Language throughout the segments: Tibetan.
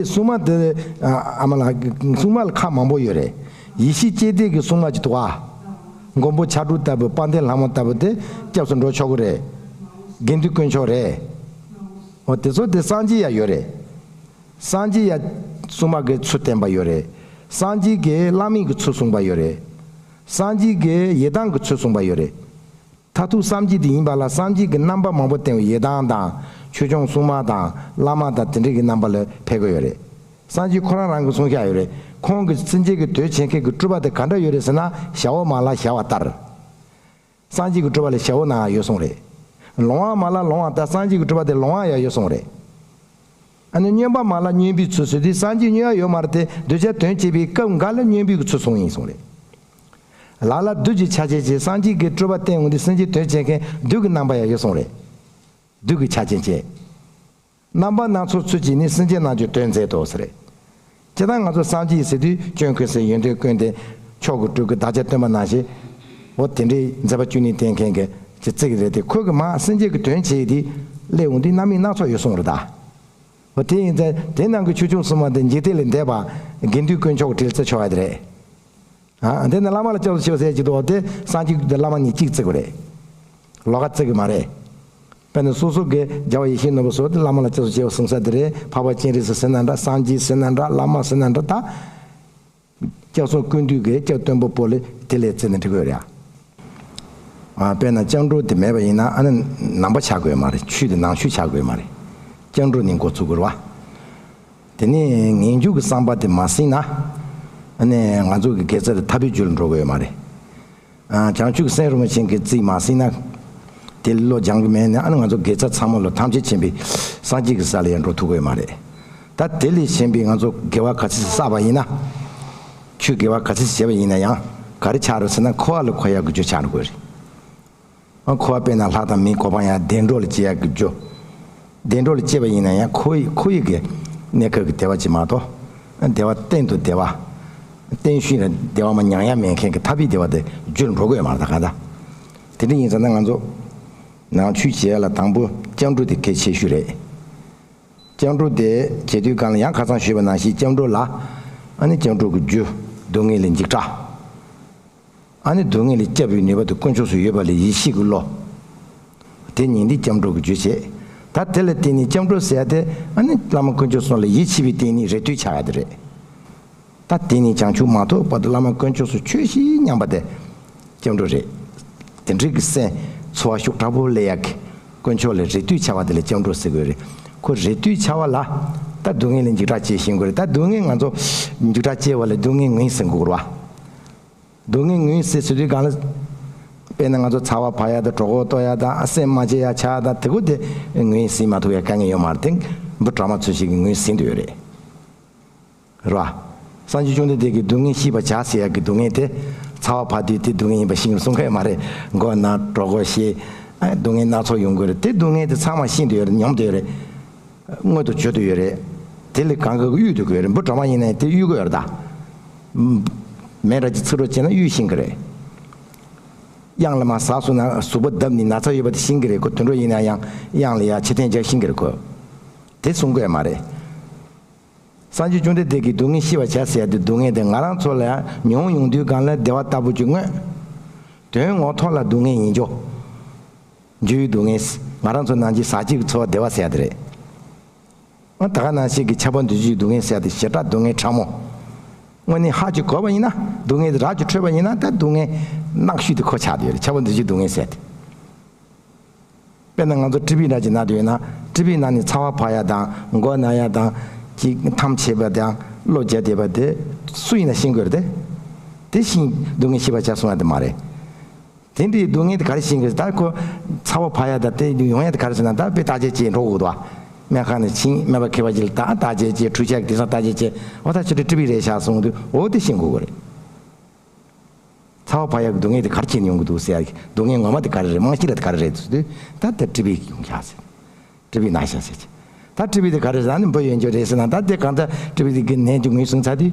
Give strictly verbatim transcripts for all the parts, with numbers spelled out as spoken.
སྲུང་མ་དེ་ཨ་མ་ལགས། སྲུང་མ་ལ་ཁག་མང་པོ་ཡོད་རེད། ཡེ་ཤེས་སྐྱེས་ལྡན་གྱི་སྲུང་མ་ཅིག་འདུག་ཨ། མགོན་པོ་ཕྱག་དྲུག་ལྟ་བུ། དཔལ་ལྡན་ལྷ་མོ་ལྟ་བུ་དེ་སྐྱབས་སུ་འགྲོ་ཆོག་གི་རེད། དགེ་འདུན་དཀོན་མཆོག་རེད། འོ་དེ་ཚོ་དེ་སངས་རྒྱས་ཡང་ཡོད་རེད། སངས་རྒྱས་ཡང་སྲུང་མ་གི་ཚུལ་བསྟན་པ་ཡོད་རེད། སངས་རྒྱས་ཀྱིས་བླ་མའི་གི་ཚུལ་གསུངས་པ་ཡོད་རེད། སངས་རྒྱས་ཀྱིས་ཡི་དམ་གྱི་ཚུལ་གསུངས་པ་ཡོད་རེད། མཐར་ཐུག་སངས་རྒྱས་དེ་ཡིན་པ་ལ། སངས་རྒྱས་ཀྱི་རྣམ་པ་མང་པོ་བསྟན་པའི་ཡི་དམ་དང་། ཆོས་སྐྱོང་སྲུང་མ་དང་། བླ་མ་དང་། དེ་འདྲའི་གི་རྣམ་པ་ལ་ཕེབས་ཀྱི་ཡོད་རེད། སངས་རྒྱས་ཁོ་རང་རང་གིས་གསུངས་བཞག་ཡོད་རེད། ཁོང་གིས་སེམས་ཅན་གྱི་དོན་བྱེད་མཁན་གྱི་སྤྲུལ་པ་དེ་ག་འདྲ་ཡོད་རེད་ཟེར་ན། ཞབས་འོག་མ་ལ་ཞབས་པ་ལྟར། སངས་རྒྱས་ཀྱི་སྤྲུལ་པ་ལ་ཞབས་འོག་ནང་ཡོད་གསུངས་རེད། ལོང་བ་མ་ལ་ལོང་བ་ལྟར། སངས་རྒྱས་ཀྱི་སྤྲུལ་པ་དེ་ལོང་བ་ཡང་ཡོད་གསུངས་རེད། ཨ་ནི་སྨྱོན་པ་མ་ལ་སྨྱོན་པའི་ཚུལ་ཟེར་དུས། སངས་རྒྱས་སྨྱོན་ཡ་ཡོད་མ་རེད་དེ། གདུལ་བྱ་དོན་བྱེད་པའི་སྐབས་འགའ་ལ་སྨྱོན་པའི་ཚུལ་གསུངས་ཡིན་གསུངས་རེད། ལ་ལ་བདུད་ཀྱི་ཆ་ཅན་བྱས། སངས་རྒྱས་ཀྱིས་སྤྲུལ་པ་བསྟན་འོང་དུས། སེམས་ཅན་དོན་བྱེད་མཁན་བདུད་ཀྱི་རྣམ་པ་ཡང་ཡོད་གསུངས་རེད། བདུད་ཀྱི་ཆ་ཅན་བྱས། རྣམ་པ་སྣ་ཚོགས་ཚུལ་གྱིས་ནི། སེམས་ཅན་རྣམས་ཀྱི་དོན་མཛད་དོ་ཟེར་རེད། སྤྱིར་བཏང་ང་ཚོ་སངས་རྒྱས་ཟེར་དུས། སྐྱོན་ཀུན་ཟད། ཡོན་ཏན་ཀུན་ལྡན། མཆོག་གི་སྤྲུལ་སྐུ། བདག་ཅག་སྟོན་པ་ནང་བཞིན། འོ་དེ་འདྲའི་མཛད་པ་བཅུ་གཉིས་བསྟན་མཁན་གྱི་ཅིག་བརྩི་གི་རེད་དེ། ཁོ་གིས་མར་སེམས་ཅན་གྱི་དོན་བྱེད་དེ་སླེབས་འོང་དུས། རྣམ་སྨིན་སྣ་ཚོགས་ཡོད་གསུངས་རེད་ད། འོ་དེ་ཡིན་ཙང་། དེ་ནང་གི་ཆོས་སྐྱོང་སྲུང་མ་དེ་འཇིག་རྟེན་ལས་འདས་པ་དགེ་འདུན་དཀོན་མཆོག་གི་གྲས་ལ་བརྩི་ཆོག་ཡ་དེ་རེད། ཨ། འདི་ནི་བླ་མ་ལ་སྐྱབས་སུ་མཆིའོ་ཟེར་གྱི་འདུག་སྟེ། སངས་རྒྱས་ཀྱི་བླ་མ་གཉིས་གཅིག་བརྩི་དགོས་རེད། ལོགས་ཀ་བརྩི་གི་མ་རེད། དཔེར་ན་སོ་སོ་གི་རྒྱལ་བ་ཡིད་བཞིན་ནོར་བུ་སོགས་དེ་བླ་མ་ལ་སྐྱབས་སུ་མཆིའོ་གསུང་ས་དེ་རེད། འཕགས་པ་སྤྱན་རས་གཟིགས་ཟེར་ན་འདྲ། སངས་རྒྱས་ཟེར་ན་འདྲ། བླ་མ་ཟེར་ན་འདྲ། ད་སྐྱབས་སུ་ཀུན་འདུས་ཀྱི་སྐྱབས་སྟོན་པ་པོ་ལ་དེ་ལ་བརྩིས་ནས་འབྲི་དགོས་རེད། ཨ། དཔེར་ན་སྐྱབས་འགྲོ་དེ་མེད་པ་ཡིན་ན། ཨ་ནི་ནང་པ་ཆགས་དགོས་མ་རེད། ཆོས་དེ་ནང་ཆོས་ཆགས་དགོས་མ་རེད། སྐྱབས་འགྲོ་ནས་འགོ་ཚུགས་དགོས་རེད་བ། དེ་ནས་ངེས་འབྱུང་གི་བསམ་པ་དེ་མ་ཟིན་ན། ཨ་ནི་ང་ཚོ་གི་དགེ་རྩ་དེ་ཐར་པའི་རྒྱུ་ལ་འགྲོ་དགོས་མ་རེད། ཨ། བྱང་ཆུབ་སེམས་རིན་པོ་ཆེ་གི་རྩིས་མ་ཟིན་ན། དེ་བློ་སྦྱང་གི་མེད་ན། ཨ་ནི་ང་ཚོ་དགེ་རྩ་ཚང་མ་བློ་ཐམས་ཅད་མཁྱེན་པའི་སངས་རྒྱས་ཀྱི་ས་ལ་ཡང་འགྲོ་ཐུབ་ཀྱི་ཡོད་མ་རེད། ད་དེ་ལས་གཞན་པའི་ང་ཚོ་དགེ་བ་ག་ཚོད་བསགས་པ་ཡིན་ན། ཆོས་དགེ་བ་ག་ཚོད་བྱས་པ་ཡིན་ན་ཡང་། ག་རེ་ཆགས་རེད་ཟེར་ན། འཁོར་བ་ལ་འཁོར་ཡག་གི་རྒྱུ་ཆགས་འགྲོ་གི་རེད། ཨ། འཁོར་བ་དཔེར་ན་ལྷ་དང་མིའི་གོ་འཕང་ཡང་བདེ་འགྲོ་ལ་སྐྱེ་ཡག་གི་རྒྱུ། བདེ་འགྲོ་ལ་སྐྱེས་པ་ཡིན་ན་ཡང་། འཁོར་བའི་འཁོར་བའི་གི་གནས་སྐབས་ཀྱི་བདེ་བ་ཅིག་མ་གཏོགས། བདེ་བ་གཏན་དུ་བདེ་བ། གཏན་གཞི་ལ་བདེ་བ་མ་མྱང་ཡ་མེད་མཁན་གྱི་ཐར་པའི་བདེ་བ་དེ་རྒྱུ་ལ་འགྲོ་དགོས་མ་རེད་ད་ག་ད། དེ་འདྲ་ཡིན་ཙང་ན་ང་ཚོ་ནང་ཆོས་བྱེད་ཡ་ལ་དང་པོ་སྐྱབས་འགྲོ་དེ་གལ་ཆེ་ཤོས་རེད། སྐྱབས་འགྲོ་དེ་བྱེད་དུས་སྒང་ལ་ཡང་ཁ་སང་ཞུས་པ་ནང་བཞིན། སྐྱབས་འགྲོ་ལ། ཨ་ནི་སྐྱབས་འགྲོ་གི་རྒྱུ། སྡུག་བསྔལ་ལས་འཇིགས་སྐྲག་ཨ་ནི་སྡུག་བསྔལ་ལས་སྐྱོབ་པའི་ནུས་པ་དེ་དཀོན་མཆོག་སུ་ཡོད་པ་ལ་ཡིད་ཆེས་ཀྱི་བློ། དེ་ཉིད་འདི་སྐྱབས་འགྲོ་གི་རྒྱུ་བྱེད། ད་དེ་ལ་བརྟེན་ནས་སྐྱབས་འགྲོ་ཟེར་ཡ་དེ། ཨ་ནི་བླ་མ་དཀོན་མཆོག་གསུམ་ལ་ཡིད་ཆེས་པའི་སྟེང་ནས་རེ་ལྟོས་བྱ་ཡ་དེ་རེད། ད་དེ་ནས་བྱང་ཆུབ་མ་ཐོབ་བར་དུ་བླ་མ་དཀོན་མཆོག་གསུམ་ཆོས་བཞིན་མཉམ་པ་དེ་སྐྱབས་འགྲོ་རེད། དེ་འདྲའི་གི་སེམས་འཚོ་བ་ཤུགས་དྲག་པོ་སླེབས་ཡ་གི། དཀོན་མཆོག་ལ་རེ་ལྟོས་བྱ་བ་དེ་ལ་སྐྱབས་འགྲོ་ཟེར་དགོས་རེད། ཁོ་རེ་ལྟོས་བྱ་བ་ལ། ད་སྡུག་བསྔལ་ལས་འཇིགས་སྐྲག་སྐྱེ་ཤེས་དགོས་རེད། ད་སྡུག་བསྔལ་ང་ཚོ་འཇིགས་སྐྲག་སྐྱེ་བ་ལ་སྡུག་བསྔལ་ངོས་ཟིན་དགོས་རེད་བ། སྡུག་བསྔལ་ངོས་ཟིན་ཟེར་དུས་སྒང་ལ། དཔེར་ན་ང་ཚོ་ཚ་བ་འཕར་ཡ་དང་། གྲོད་ཁོག་ལྟོགས་ཡ་དང་། སེམས་མ་སྐྱིད་ཡ་ཆགས་དང་། དེ་ཀོ་དེ་ངོས་ཟིན་མ་ཐུབ་ཡ་དཀའ་ངལ་ཡོད་མ་རེད་དེ། འབུ་གྲོག་མ་ཚོ་ཞིག་གིས་ངོས་ཟིན་འདོད་ཡོད་རེད། རེད་བ། སངས་རྒྱས་བཅོམ་ལྡན་འདས་ཀྱིས་སྡུག་བསྔལ་ཤེས་པར་བྱ་ཟེར་ཡ་གི་སྡུག་བསྔལ་དེ། ཚ་བ་འཕར་དུས་དེ་སྡུག་བསྔལ་ཡིན་པ་ཤེས་དགོས་གསུང་གི་ཡོད་མ་རེད། མགོ་ན། གྲོད་ཁོག་བཤལ། ཨ། སྡུག་བསྔལ་སྣ་ཚོགས་ཡོང་གི་རེད། དེ་སྡུག་བསྔལ་དེ་ཚང་མ་ཤེས་འདོད་ཡོད་རེད། མྱོང་འདོད་ཡོད་རེད། མངོན་དུ་གྱུར་འདོད་ཡོད་རེད། དེ་ལས་གང་ག་གི་གཡོལ་འདོད་ཀྱི་ཡོད་རེད། འབུ་གྲོག་མ་ཡིན་ན་དེ་གཡོལ་གྱི་ཡོད་རེད་ད། མེ་འདྲ་ཅིག་ཚིག་རོ་བྱས་ན་གཡོལ་ཤེས་ཀྱི་རེད། གཡང་ལ་མར་ཟགས་སོང་ན་གཟུགས་པོ་བརྡབས་ནས་ན་ཚ་ཡོད་པ་དེ་ཤེས་ཀྱི་རེད། ཁོ་དུད་འགྲོ་ཡིན་ན་ཡང་གཡང་ལ་ཡ་ཕྱིར་འཐེན་རྒྱག་ཤེས་ཀྱི་རེད་ཁོ། དེ་གསུང་གི་ཡོད་མ་རེད། སངས་རྒྱས་བཅོམ་ལྡན་འདས་ཀྱིས་སྡུག་བསྔལ་ཤེས་པར་བྱ་ཟེར་ཡ་དེ། སྡུག་བསྔལ་དེ་ང་རང་ཚོ་ལ་ཡང་མྱོང་ཡོང་དུས་སྒང་ལ་བདེ་བ་ལྟ་བུ་ཅིག་མངོན། དོན་ངོ་ཐོག་ལ་སྡུག་བསྔལ་ཡིན་རྒྱུ། འགྱུར་བའི་སྡུག་བསྔལ། ང་རང་ཚོ་ནང་བཞིན་ཟག་བཅས་ཀྱི་ཚོར་བ་བདེ་བ་ཟེར་ཡ་དེ་རེད། ཨ། ད་ག་ནང་བཞིན་གྱི་ཆགས་པ་འདུ་བྱེད་སྡུག་བསྔལ་ཟེར་ཡ་དེ་ཞེ་དྲག་སྡུག་བསྔལ་ཕྲ་མོ། དངོས་གནས་ཧ་ཅིག་གོ་བ་ཡིན་ན། སྡུག་བསྔལ་དེ་རབ་ཅིག་འཕྲོད་པ་ཡིན་ན། ད་སྡུག་བསྔལ་གནག་ཤོས་དེ་ཁོ་ཆགས་བསྡད་ཡོད་རེད། ཆགས་པ་འདུ་བྱེད་སྡུག་བསྔལ་ཟེར་ཡ་དེ། དཔེར་ན་ང་ཚོ་ཊི་བི་འདྲ་ཅིག་ན་དུས་ཡོད་ན། ཊི་བི་ནང་ནས་ཚ་བ་འཕར་ཡ་དང་། མགོ་ན་ཡ་དང་། ཅིག་འཐམ་བྱེད་པ་དང་། གློ་རྒྱག་བསྡད་པ་དེ་སུ་ཡིན་ན་ཤེས་དགོས་རེད་དེ། དེ་བཞིན་སྡུག་བསྔལ་ཤེས་པར་བྱ་གསུང་བ་དེ་མ་རེད། དེ་འདྲའི་སྡུག་བསྔལ་དེ་ག་རེ་ཤེས་དགོས་རེད། ད་ཁོ་ཚ་བ་འཕར་ཡ་དང་དེ་ཡོང་ཡ་དེ་ག་རེ་ཟེར་ན། ད་དཔེ་བརྟག་དཔྱད་བྱེད་འགྲོ་དགོས་འདུག་བ། སྨན་ཁང་ནས་ཕྱིན། སྨན་པ་མཁས་པ་ཅིག་ལ་ད་བརྟག་དཔྱད་བྱེད། འཕྲུལ་ཆས་ཀྱི་དེང་སང་བརྟག་དཔྱད་བྱེད། འོ་ད་ཁྱོད་ཀྱི་ཊི་བི་རེད་ཤག་གསུངས་དུས། འོ་དེ་ཤེས་དགོས་ཀྱི་རེད། ཚ་བ་འཕར་ཡག་གི་སྡུག་བསྔལ་དེ་ག་རེ་བྱས་ནས་ཡོང་གི་འདུག་ཟེར་ཡག་གི་སྡུག་བསྔལ་ངོ་མ་དེ་ག་རེ་རེད། རྨང་གཞི་ར་དེ་ག་རེ་རེད་ཟེར་དུས། ད་དེ་ཊི་བི་ཡོང་ཤག་ཟེར། ཊི་བི་ན་ཤག་ཟེར་གྱི། ད་ཊི་བི་དེ་ག་རེ་རེད། ཨ་ནི་འབུ་ཡོད་རྒྱུ་རེད་ཟེར་ན། ད་དེ་གང་ལྟར་ཊི་བི་དེ་གི་ནད་དེ་ངོས་བཟུང་ཚར་དུས།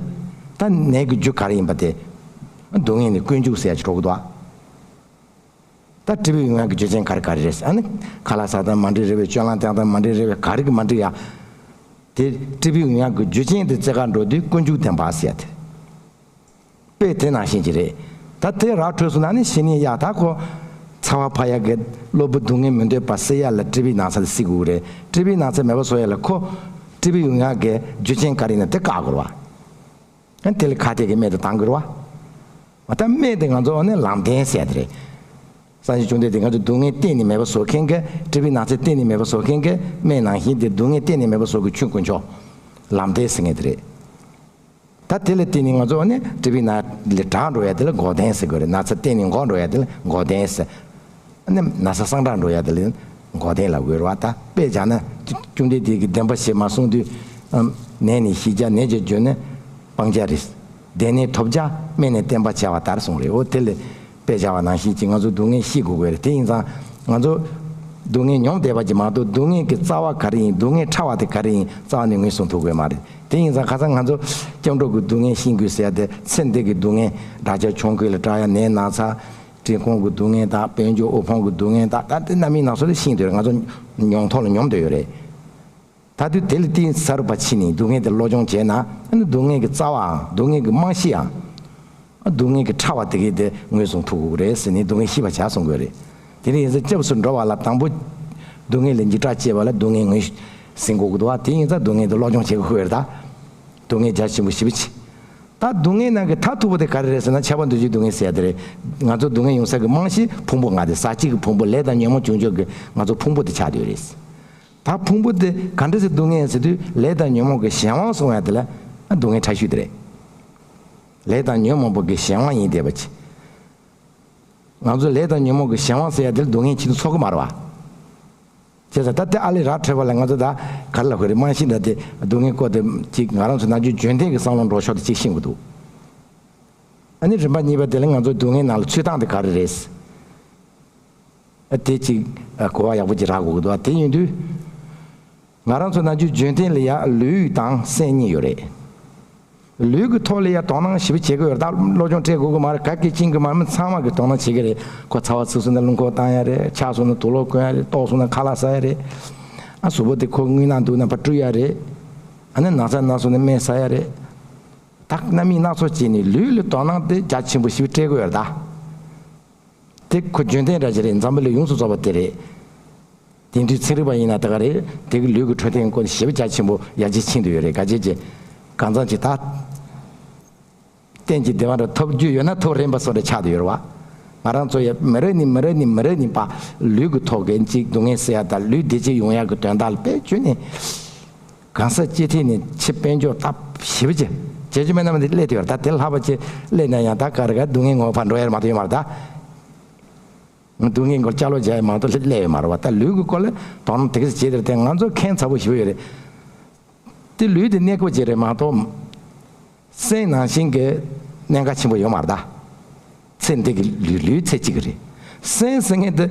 ད་ནད་ཀྱི་རྒྱུ་ག་རེ་ཡིན་པ་དེ། སྡུག་བསྔལ་ནི་ཀུན་འབྱུང་ཟེར་ཡག་ཅིག་འགྲོ་གི་འདུག་ཨ། ད་ཊི་བི་ཡོང་ཡག་གི་རྒྱུ་རྐྱེན་ག་རེ་ག་རེ་རེད་ཟེར། ཨ་ནི་ཁ་ལག་ཟ་སྟངས་མ་འགྲིག་རེད་པས། སྤྱོད་ལམ་བསྟེན་སྟངས་མ་འགྲིག་རེད་པས། ག་རེ་གི་མ་འགྲིག་ཡ། དེ་སྤྲུལ་པའི་ཡོན་ཡང་གི་རྒྱུ་ཅན་དེ་རྩེ་ག་འགྲོ་དུས་ཀུན་འབྱུང་བདེན་པ་ཟེར་ཡ་དེ། དཔེ་དེ་ནང་བཞིན་གྱི་རེད། ད་དེ་ར་འཕྲོད་སོང་ན་ནི་ཤི་ནས་ཡ་ད་ཁོ་ཚ་བ་ཕ་ཡ་གི་གློ་བུར་སྡུག་བསྔལ་མི་འདོད་པ་སེལ་ཡ་ལ་སྤྲུལ་པའི་ན་ཚ་དེ་སེལ་དགོས་རེད། སྤྲུལ་པའི་ན་ཚ་མེད་པ་བཟོ་ཡ་ལ་ཁོ་སྤྲུལ་པའི་ཡོན་ཡང་གི་རྒྱུ་ཅན་ག་རེ་ཡིན་ན་དེ་བཀག་དགོས་རེད་བ། དེ་ལ་ཁ་གཏད་ཀྱི་སྨན་དེ་བཏང་དགོས་རེད་བ། ད་སྨན་དེ་ང་ཚོ་ནི་ལམ་བདེན་ཟེར་ཡ་དེ་རེད། སངས་རྒྱས་བཅོམ་ལྡན་འདས་ང་ཚོ་སྡུག་བསྔལ་གཏན་ནས་མེད་པ་བཟོ་མཁན་གྱི་སྤྲུལ་པའི་ན་ཚ་གཏན་ནས་མེད་པ་བཟོ་མཁན་གྱི་སྨན་ནང་བཞིན་དེ་སྡུག་བསྔལ་གཏན་ནས་མེད་པ་བཟོ་མཁན་ཆོས་དཀོན་མཆོག་ལམ་བདེན་ཟེར་མཁན་དེ་རེད། ད་དེ་ལ་བརྟེན་ནས་ང་ཚོ་ནི་སྤྲུལ་པའི་ན་ལས་དྲག་འགྲོ་ཡ་དེ་ལ་འགོག་བདེན་ཟེར་དགོས་རེད། ན་ཚ་གཏན་ནས་འགོག་འགྲོ་ཡ་དེ་ལ་འགོག་བདེན་ཟེར། ནི་ན་ཚ་སངས་དྲག་འགྲོ་ཡ་དེ་ལ་འགོག་བདེན་ལབ་དགོས་རེད་བ། ད་དཔེ་བྱས་ན་བཅོམ་ལྡན་འདས་ཀྱིས་བདེན་པ་བཞི་མ་གསུངས་དུས། ཨམ། ནད་ནི་ཞི་བྱ་ནད་ཀྱི་རྒྱུ་ནི་སྤང་བྱ་རེད། བདེ་ནི་ཐོབ་བྱ་སྨན་ནི་བསྟེན་པར་བྱ་བ་ལྟར་གསུངས་རེད། འོ་དེ་ལས་དཔེ་བྱ་བ་ནང་བཞིན་གྱི་ང་ཚོ་སྡུག་བསྔལ་ཤེས་དགོས་དགོས་རེད། དེ་ཡིན་ཙང་ང་ཚོ་སྡུག་བསྔལ་མྱོང་བསྡད་པ་ཅིག་མ་གཏོགས་སྡུག་བསྔལ་གྱི་རྩ་བ་ག་རེ་ཡིན། སྡུག་བསྔལ་ཕྲ་བ་དེ་ག་རེ་ཡིན་རྩ་བ་ནས་ངོས་བཟུང་ཐུབ་དགོས་མ་རེད། དེ་ཡིན་ཙང་ཁ་སང་ང་ཚོ་སྐྱབས་འགྲོ་གི་སྡུག་བསྔལ་ཤེས་དགོས་ཟེར་ཡ་དེ་ཚེ་འདི་གི་སྡུག་བསྔལ་དགྲ་ཇག་གྱོང་གུན་ལ་སྐྲག་ཡ་ནད་ན་ཚ། བཀྲེས་སྐོམ་གྱི་སྡུག་བསྔལ་དང་དཔལ་འབྱོར་དབུལ་ཕོངས་ཀྱི་སྡུག་བསྔལ་དང་ད་ལྟའི་རྣམ་སྨིན་སྣ་ཚོགས་དེ་ཤེས་འདོད་རེད། ང་ཚོ་མྱོང་ཐོག་ལ་མྱོང་འདོད་ཡོད་རེད། ད་དུས་དེ་ལ་བརྟེན་ས་རུབ་པ་ཕྱིན་ནས་སྡུག་བསྔལ་དེ་སློབ་སྦྱོང་བྱས་ན་ཨ་ནི་སྡུག་བསྔལ་གྱི་རྩ་བའམ་སྡུག་བསྔལ་གྱི་རྨང་གཞིའམ་སྡུག་བསྔལ་གྱི་ཕྲ་བ་དེ་གའི་དེ་ངོས་བཟུང་ཐུབ་དགོས་རེད་ཟེར་ནས་སྡུག་བསྔལ་ཤེས་པར་བྱ་གསུང་དགོས་རེད། དེ་ནས་ཡིན་ཙང་སྐྱབས་སུ་འགྲོ་བ་ལ་དང་པོ་སྡུག་བསྔལ་ལས་འཇིགས་སྐྲག་སྐྱེས་པ་ལ་སྡུག་བསྔལ་ངོས་ཟིན་དགོས་ཀྱི་འདུག་བ། དེ་ཡིན་ཙང་སྡུག་བསྔལ་དེ་སློབ་སྦྱོང་བྱེད་དགོས་རེད་ད། སྡུག་བསྔལ་རྒྱ་ཆེན་པོ་ཞེ་པོ་ཅིག་ད་སྡུག་བསྔལ་ནང་གི་མཐར་ཐུག་པ་དེ་ག་རེ་རེད་ཟེར་ན་ཁྱབ་པ་འདུ་བྱེད་སྡུག་བསྔལ་ཟེར་ཡ་དེ་རེད། ང་ཚོ་སྡུག་བསྔལ་ཡོང་ས་གི་རྨང་གཞི་ཕུང་པོ་ལྔ་དེ་ཟག་བཅས་ཀྱི་ཕུང་པོ་ལས་དང་ཉོན་མོངས་བྱུང་ཆོག་གི་ང་ཚོ་ཕུང་པོ་དེ་ཆགས་བསྡད་ཡོད་རེད། ད་ཕུང་པོ་དེ་ག་འདྲ་ཟེར་སྡུག་བསྔལ་ཟེར་དུས་ལས་དང་ཉོན་མོངས་ཀྱི་གཞན་དབང་སོང་ཡ་དེ་ལ་སྡུག་བསྔལ་ཕྲ་ཤོས་དེ་རེད། ལས་དང་ཉོན་མོངས་པ་གི་གཞན་དབང་ཡིན་བསྡད་པ་ཅིག་ང་ཚོ་ལས་དང་ཉོན་མོངས་ཀྱི་གཞན་དབང་ཟེར་ཡ་དེ་ལ་སྡུག་བསྔལ་ཆེད་དུ་འཚོགས་ཀྱི་མ་རེད་བ། བྱས་ཙང་ད་ལྟ་ཨ་ལས་ར་འཕྲོད་པ་ལ་ང་ཚོ་ད་ག་རེ་ལབ་དགོས་རེད། རྨང་གཞི་འདྲ་དེ་སྡུག་བསྔལ་སྐོར་དེ་གཅིག་ང་རང་ཚོ་ནམ་རྒྱུན་རྒྱུན་ལྡན་གྱི་བསམ་བློ་འགྲོ་ཕྱོགས་དེ་གཅིག་ཤེས་དགོས་འདུག་ཨ་ནི་རིམ་པ་གཉིས་པ་དེ་ལ་ང་ཚོ་སྡུག་བསྔལ་ནང་ལ་ཚུད་སྟངས་དེ་ག་རེ་རེད། ཨ་དེ་གཅིག་ཨ་གོ་བ་ཡག་པོ་ཅིག་རག་དགོས་ཀྱི་འདུག་དེ་ཡིན་དུས་ང་རང་ཚོ་ནམ་རྒྱུན་རྒྱུན་ལྡན་ལ་ཡ་ལུས་དང་སེམས་གཉིས་ཡོད་རེད། ལུས་ཀྱི་ཐོག་ལ་ཡ་དོ་སྣང་ཞེ་པོ་བྱེད་ཀྱི་ཡོད་རེད། ད་སློབ་སྦྱོང་སྤྲད་དགོས་ཀྱི་མ་རེད། ག་གེ་ཅིང་གི་མ་རེད། མི་ཚང་མ་གི་དོ་སྣང་བྱེད་ཀྱི་རེད། ཁོ་ཚ་བ་ཚིག་སོང་ན་རླུང་ཁོག་བཏང་ཡ་རེད། ཆག་སོང་ན་དུག་ལོག་གོན་ཡ་རེད། ལྟོགས་སོང་ན་ཁ་ལག་ཟ་ཡ་རེད། ཨ་གཟུགས་པོ་དེ་ཁོ་རྔུལ་ནག་འདུག་ན་ཕར་བཀྲུ་ཡ་རེད། ཨ་ནི་ན་ཚ་ན་སོང་ན་སྨན་ཟ་ཡ་རེད། ད་རྣམ་སྨིན་སྣ་ཚོགས་བྱས་ནས་ལུས་ལ་དོ་སྣང་དེ་རྒྱ་ཆེན་པོ་ཞེ་པོ་སྤྲད་ཀྱི་ཡོད་རེད་ད། དེ་ཁོ་རྒྱུན་ལྡན་འདྲ་ཞིག་རེད། འཛམ་བུ་གླིང་ཡོངས་སུ་རྫོགས་པ་དེ་རེད། དེང་དུས་ཚན་རིག་པ་ཡིན་ན་ད་ག་རེད། དེ་གི་ལུས་ཀྱི་འཕྲོད་བསྟེན་སྐོར་ཞེ་པོ་རྒྱ་ཆེན་པོ་ཡར་རྒྱས་ཕྱིན་བསྡད་ཡོད་རེད། ག་ཅི་ཅི་གང་ཚང་ཅིག་ད་གཏན་གྱི་བདེ་བ་འདྲ་ཐོབ་རྒྱུ་ཡོད་ན་ཐོབ་རན་པ་སོགས་རེ་ཆགས་བསྡད་ཡོད་རེད་བ། ང་རང་ཚོ་ཡ་མི་རེ་ནས་མི་རེ་ནས་མི་རེ་ནས་པ་ལུས་ཀྱི་ཐོག་གི་ཅིག་སྡུག་བསྔལ་སེལ་ཡ་དང་ལུས་བདེ་སྐྱིད་ཡོང་ཡ་གི་དོན་དག་ལ་དཔེ་བྱས་ནས། གང་ས་ཅི་ཐད་ནས་ཕྱི་དཔལ་འབྱོར་སྟབས་ཞེ་པོ་ཅིག་བྱེད་རྒྱུ་མེད་ན་མ་དེ་སླེབས་ཡོད་རེད། ད་དེ་ལྷག་པ་ཅིག་སླེབས་ན་ཡང་ད་ག་རེ་ག་སྡུག་བསྔལ་ངོ་བོ་ཕར་འགྲོ་ཡ་རེད་མ་གཏོགས་ཡོད་མ་རེད་ད། སྡུག་བསྔལ་མགོ་ལྕགས་ལོག་རྒྱག་ཡ་མ་གཏོགས་སླེབས་ཡོད་མ་རེད་བ། ད་ལུས་ཀྱི་སྐོར་ལ་དོ་སྣང་དེ་ག་ཚོད་བྱེད་དེ་རེད། དེ་ང་ཚོ་ཁྱད་མཚར་པོ་ཞེ་པོ་ཡོད་རེད། དེ་ལུས་དེ་གནས་སྐབས་ཅིག་རེད་མ་གཏོགས། སེམས་ནང་བཞིན་གྱི་གནད་འགག་ཆེན་པོ་ཡོད་མ་རེད་ད། ཚེ་འདི་གི་ལུས་ལུས་ཚེ་གཅིག་གི་རེད། སེམས་ཟེར་མཁན་དེ།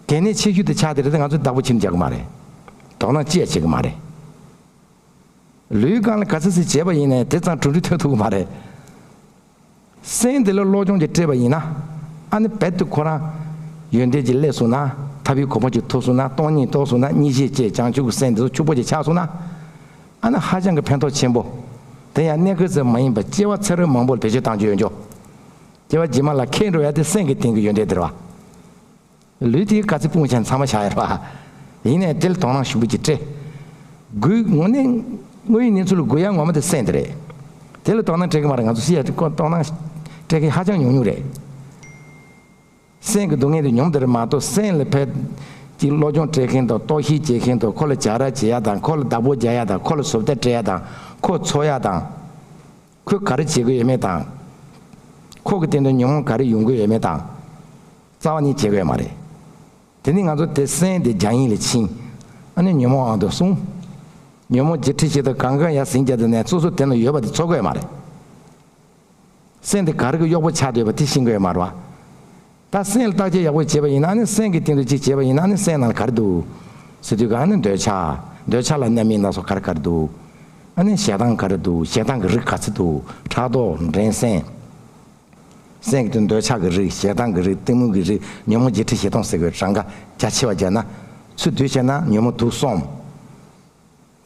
གལ་གནད་ཆེ་ཤོས་དེ་ཆགས་དེ་རེད་དེ་ང་ཚོས་བདག་པོ་ཁྱིམ་རྒྱག་གི་མ་རེད། དོ་སྣང་ཅི་ཡང་བྱེད་ཀྱི་མ་རེད། ལུས་གང་ལ་ག་ཚོད་ཙམ་བྱས་པ་ཡིན་ནའི་དེ་ཙམ་གྲུབ་འབྲས་ཐོན་ཐུབ་ཀྱི་མ་རེད། སེམས་དེ་ལ་བློ་སྦྱོང་ཅིག་སྤྲད་པ་ཡིན་ན། ཨ་ནི་རྦད་དེ་ཁོ་རང་ཡོན་ཏན་ཅིག་སླེབས་སོང་ན། ཐར་པའི་གོ་འཕང་ཅིག་ཐོབ་སོང་ན། སྟོང་ཉིད་རྟོགས་སོང་ན། གཉིས་ཤེས་སྐྱེས་བྱང་ཆུབ་ཀྱི་སེམས་དེ་ཚོ་ཕྱུག་པོ་ཅིག་ཆགས་སོང་ན། ཨ་ནི་ཧ་ཅང་གི་ཕན་ཐོགས་ཆེན་པོ། དེ་ཡང་གནས་སྐབས་ཙམ་མ་ཡིན་པར་སྐྱེ་བ་ཚེ་རབས་མང་པོར་བེད་སྤྱོད་བཏང་རྒྱུ་ཡོད་འགྱོ། སྐྱེ་བ་རྗེས་མ་ལ་ཁེལ་འགྲོ་ཡ་དེ་སེམས་ཀྱི་སྟེང་གི་ཡོན་ཏན་དེ་རེད་བ། ལུས་དེ་ག་ཚོད་སྤུངས་བྱས་ཚང་མ་བཞག་ཡོད་རེད་བ། ཡིན་ནའི་དེ་ལ་དོ་སྣང་ཞུ་འབུལ་གྱི་སྤྲད། དགོས་དངོས་གནས་དངོས་ཡོད་གནས་ཚུལ་ལ་དགོས་ཡ་ངོ་མ་དེ་སེམས་དེ་རེད། དེ་ལ་དོ་སྣང་སྤྲད་ཀྱི་མ་རེད། ང་ཚོ་སྲིད་ཡ་དེ་ཀོ་དོ་སྣང་སྤྲད་མཁན་ཧ་ཅང་ཉུང་ཉུང་རེད། སེམས་ཀྱི་སྡུག་བསྔལ་དེ་མྱོང་དེ་རེད་མ་གཏོགས་སེམས་ལ་ཕར་ཅིག་སློབ་སྦྱོང་སྤྲད་མཁན་དང་རྟོག་ཞིབ་བྱེད་མཁན་དང་ཁོ་ལ་བྱ་ར་བྱེད་ཡ་དང་ཁོ་ལ་བདག་པོ་རྒྱག་ཡ་དང་ཁོ་ལ་བཟོ་ལྟ་སྤྲད་ཡ་དང་ཁོ་འཚོ་ཡ་དང་། ཁོས་ག་རེ་བྱེད་ཀྱི་ཡོད་མེད་དང་། ཁོ་གི་སྟེང་དུ་ཉོན་མོངས་ག་རེ་ཡོང་གི་ཡོད་མེད་དང་། རྩ་བ་ནས་བྱེད་ཀྱི་ཡོད་མ་རེད། དེ་ནི་ང་ཚོ་དེ་སེམས་དེ་རྒྱ་ཡན་ལ་ཕྱིན། ཨ་ནི་ཉོན་མོངས་ཨང་དུ་སོང་། ཉོན་མོངས་བརྒྱད་ཁྲི་བཞི་སྟོང་གང་གང་ཡར་ཟིན་རྒྱ་དེ་ནས་སོ་སོ་དེ་ན་ཡོད་པ་དེ་འཚོ་གི་ཡོད་མ་རེད། སེམས་དེ་ག་རེ་གི་གཡོག་པོ་ཆགས་བསྡད་པ་དེ་ཤེས་ཀྱི་ཡོད་མ་རེད་བ། ད་སེམས་ལ་བརྟག་དཔྱད་ཡག་པོ་བྱས་པ་ཡིན་ན་ནི་སེམས་ཀྱི་སྟེང་དུ་ཅིག་བྱས་པ་ཡིན་ན་ནི་སེམས་ནང་ལ་ག་རེ་འདུག་ཟེར་དུས་ག་ནི་འདོད་ཆགས། འདོད་ཆགས་ལ་རྣམ་སྨིན་སྣ་ཚོགས་ག་རེ་ག་རེ་འདུག་ཨ་ནི་ཞེ་སྡང་ག་རེ་འདུག་ཞེ་སྡང་གི་རིགས་ག་ཚོད་འདུག་ཕྲག་དོག་འགྲན་སེམས། སེམས་ཀྱི་སྟེང་འདོད་ཆགས་ཀྱི་རིགས། ཞེ་སྡང་གི་རིགས། གཏི་མུག་གི་རིགས། ཉོན་མོངས་བརྒྱད་ཁྲི་བཞི་སྟོང་ཟེར་དགོས་གྲངས་ཀ་རྒྱ་ཆེ་བ་བརྒྱབ་ན། ཚུར་བསྡུས་བྱས་ན་ཉོན་མོངས་དུག་གསུམ།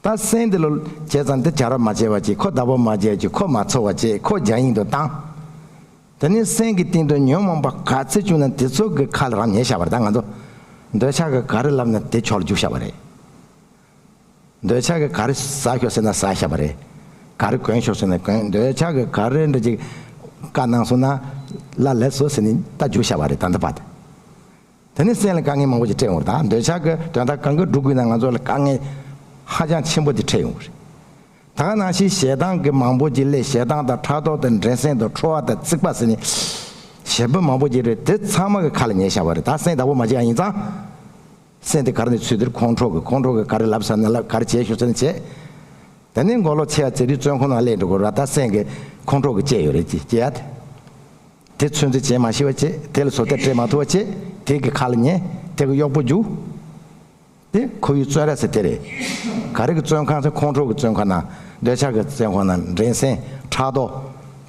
ད་སེམས་དེ་ལ་བྱས་ཙང་འདི་བྱ་རོགས་མ་བྱས་པ་བྱས། ཁོ་བདག་པོ་མ་བྱས་བྱས། ཁོ་མ་ཚོར་བ་བྱས། ཁོ་རྒྱ་ཡིན་དུ་བཏང་། དེ་ནས་སེམས་ཀྱི་སྟེང་དུ་ཉོན་མོངས་པ་ག་ཚོད་བྱུང་ན་དེ་ཚོ་གི་ཁ་ལ་རང་ཉན་བཞག་པ་རེད། ད་ང་ཚོ་འདོད་ཆགས་ཀྱིས་ག་རེ་ལབ་ན་དེ་ཕྱོགས་ལ་རྒྱུགས་བཞག་པ་རེད། འདོད་ཆགས་ཀྱིས་ག་རེ་ཟ་ཤོག་ཟེར་ན་ཟ་བཞག་པ་རེད། ག་རེ་གོན་ཤོག་ཟེར་ན་གོན། འདོད་ཆགས་ཀྱིས་ག་རེ་འདྲ་ཅིག་བཀའ་གནང་སོང་ན་ལ་ལས་སོ་ཟེར་ནས་ད་རྒྱུགས་བཞག་པ་རེད། ད་འདི་བར་དུ། དེ་ནས་སེམས་ལ་དཀའ་ངལ་མང་པོ་ཞིག་འཕྲད་ཡོང་བ་རེད། ད་འདོད་ཆགས་ཀྱི་དོན་དག་གང་གི་སྒྲུབ་དགོས་ན་ང་ཚོ་ལ་དཀའ་ངལ་ཧ་ཅང་ཆེན་པོ་དེ་འཕྲད་ཡོང་བ་རེད། ད་ག་ནང་བཞིན་ཞེ་སྡང་གི་མང་པོ་ཞིག་སླེབས། ཞེ་སྡང་དང་ཕྲག་དོག་དང་འགྲན་སེམས་དང་ཁྲོ་བ་དང་རྩིག་པ་ཟེར་ནས་ཞེ་པོ་མང་པོ་ཞིག་རེད། དེ་ཚང་མ་གི་ཁ་ལ་ཉན་བཞག་པ་རེད། ད་སེམས་བདག་པོ་མ་བྱས་པ་ཡིན་ཙང་། སེམས་དེ་ག་རེ་ནས་ཚུད། དེར་ཁོང་ཁྲོ་གི། ཁོང་ཁྲོ་གི་ག་རེ་ལབ་ས་ན་ལབ། ག་རེ་བྱས་ཤོག་ཟེར་ན་བྱས། དེ་ནས་མགོ་ལོག་ཆེ་བ་ཚེ་རིང་བཙོན་ཁང་ནང་སླེབས་འགྲོ་གི་རེད། ད་སེམས་ཀྱི་ཁོང་ཁྲོ་གི་བཅས་ཡོད་རེད། ཅི་བྱེད་ཡ་དེ། དེ་ཚོད་འཛིན་བྱེད་མ་ཤེས་པ་བྱེད། དེ་ལ་བཟོ་ལྟ་སྤྲད་མ་ཐུབ་པ་བྱེད། དེ་གི་ཁ་ལ་ཉན། དེ་གི་གཡོག་པོ་རྒྱུགས། དེ་ཁོ་བོའི་བཙོན་ར་ཟེར་དེ་རེད། ག་རེ་གི་བཙོན་ཁང་ཟེར། ཁོང་ཁྲོ་གི་བཙོན་ཁང་ནང་། འདོད་ཆགས་ཀྱི་བཙོན་ཁང་ནང་། འགྲན་སེམས། ཕྲག་དོག་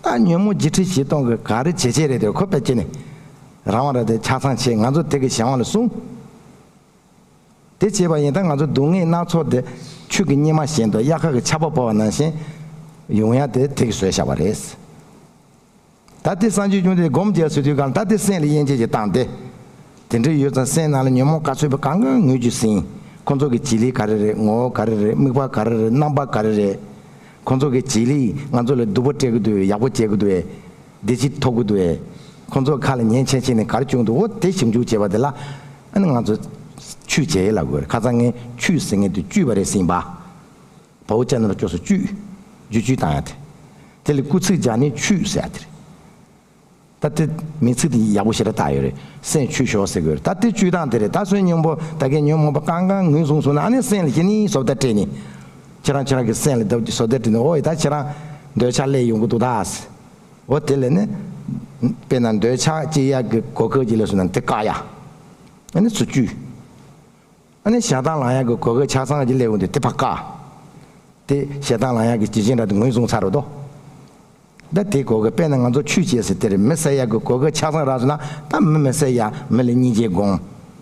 ད་ཉོན་མོངས་བརྒྱད་ཁྲི་བཞི་སྟོང་གི་ག་རེ་བྱེད་བྱེད་རེད་དེ། ཁོ་དཔེ་ཅི་ནས་རང་དབང་ར་དེ་ཆ་ཚང་བྱེད། ང་ཚོ་དེ་གི་གཞན་དབང་ལ་སྲུང་། དེ་བྱས་པ་ཡིན་ད་ང་ཚོ་སྡུག་བསྔལ་སྣ་ཚོགས་དེ་ཆུ་གི་སྙེ་མ་བཞིན་དུ་དབྱར་ཁ་གི་ཆར་པ་བབས་པ་ནང་བཞིན་ཡོང་ཡ་དེ་དེ་གིས་བཟོས་བཞག་པ་རེད། ད་དེ་སངས་རྒྱས་བཅོམ་ལྡན་འདས་སྒོམ་རྒྱག་ཟེར་དུས་གང་ལ་ད་དེ་སེམས་ལ་དབྱེ་འབྱེད་ཅིག་བཏང་སྟེ། དེ་འདྲ་ཡོད་ཙང་སེམས་ནང་ལ་ཉོན་མོངས་ག་ཚོད་པ་གང་གང་ངོས་ཀྱིས་ཟིན། ཁོ་ཚོ་གི་བྱེད་ལས་ག་རེ་རེད། ངོ་བོ་ག་རེ་རེད། དམིགས་པ་ག་རེ་རེད། རྣམ་པ་ག་རེ་རེད། ཁོ་ཚོ་གི་བྱེད་ལས་ང་ཚོ་ལ་སྡུག་པོ་སྤྲད་ཀྱི་འདུག་གས། ཡག་པོ་བྱེད་ཀྱི་འདུག་གས། བདེ་སྐྱིད་ཐོབ་ཀྱི་འདུག་གས། ཁོ་ཚོ་ཁ་ལ་ཉན་ཆེན་ཆེན་ནས་ག་རེ་བྱུང་འདུག་འོ་དེ་ཞིབ་འཇུག་བྱས་པ་དེ་ལ་ཨ་ནི་ང་ཚོ་ཆུད་བྱེད་ལབ་དགོས་རེད། ཁ་སང་ངས་ཆུད་ཟེར་མཁན་དེ་བཅུད་པ་རེད་ཟེར་ཡིན་པ། བ་འོ་ཅ་ན་རོ་ཅོ་སོ་བཅུད། རྒྱུ་བཅུད་བཏང་ཡ་དེ། དེ་ལ་སྐུལ་ཚིག་སྦྱར་ནས་ཆུད་ཟེར་ཡ་དེ་རེད། ད་དེ་མིང་ཚིག་དེ་ཡག་པོ་ཞེ་དྲག་བཏགས་ཡོད་རེད། སེམས་ཆུད་ཤོག་ཟེར་དགོས་རེད། ད་དེ་བཅུད་སྟངས་དེ་རེད། ད་བསོད་སྙོམས་པོ་ད་གའི་ཉོན་མོངས་པ་གང་གང་ངོས་བཟུང་སོང་ན་ཨ་ནི་སེམས་ལ་གཞི་ནས་བཟོ་ལྟ་སྤྲད་ནས། ཁྱེད་རང་ཁྱེད་རང་གི་སེམས་ལ་བཟོ་ལྟ་སྤྲད་ནས། ཨོ་ཡ་ད་ཁྱེད་རང་འདོད་ཆགས་སླེབས་ཡོང་གི་འདུག་ད། ཨོ་དེ་ལས་ནི། དཔེར་ན་འདོད་ཆགས་སྐྱེ་ཡག་གི་གོ་སྐབས་ཅིག་སླེབས་སོང་ན་དེ་བཀག་ཡ། ཨ་ནི་ཚུར་བཅུད། ཨ་ནི་ཞེ་སྡང་ལངས་ཡག་གི་གོ་སྐབས་ཆ་ཚང་ཅིག་སླེབས་འོང་དུས་དེ་ཕར་བཀག་དེ་ཞེ་སྡང་ལངས་ཡག་གི་བྱེད་ཅན་འདྲ་དེ་ངོས་བཟུང་ཚར་རོ་དོ། ད་དེ་གོ་སྐབས་དཔེར་ན་ང་ཚོ་ཆུད་བྱས་ཟེར་དེ་རེད། མི་བསད་ཡག་གི་གོ་སྐབས་ཆ་ཚང་རག་སོང་ན་ད་མི་མི་བསད་ཡ། མི་ལ་སྙིང་རྗེ་སྒོམ།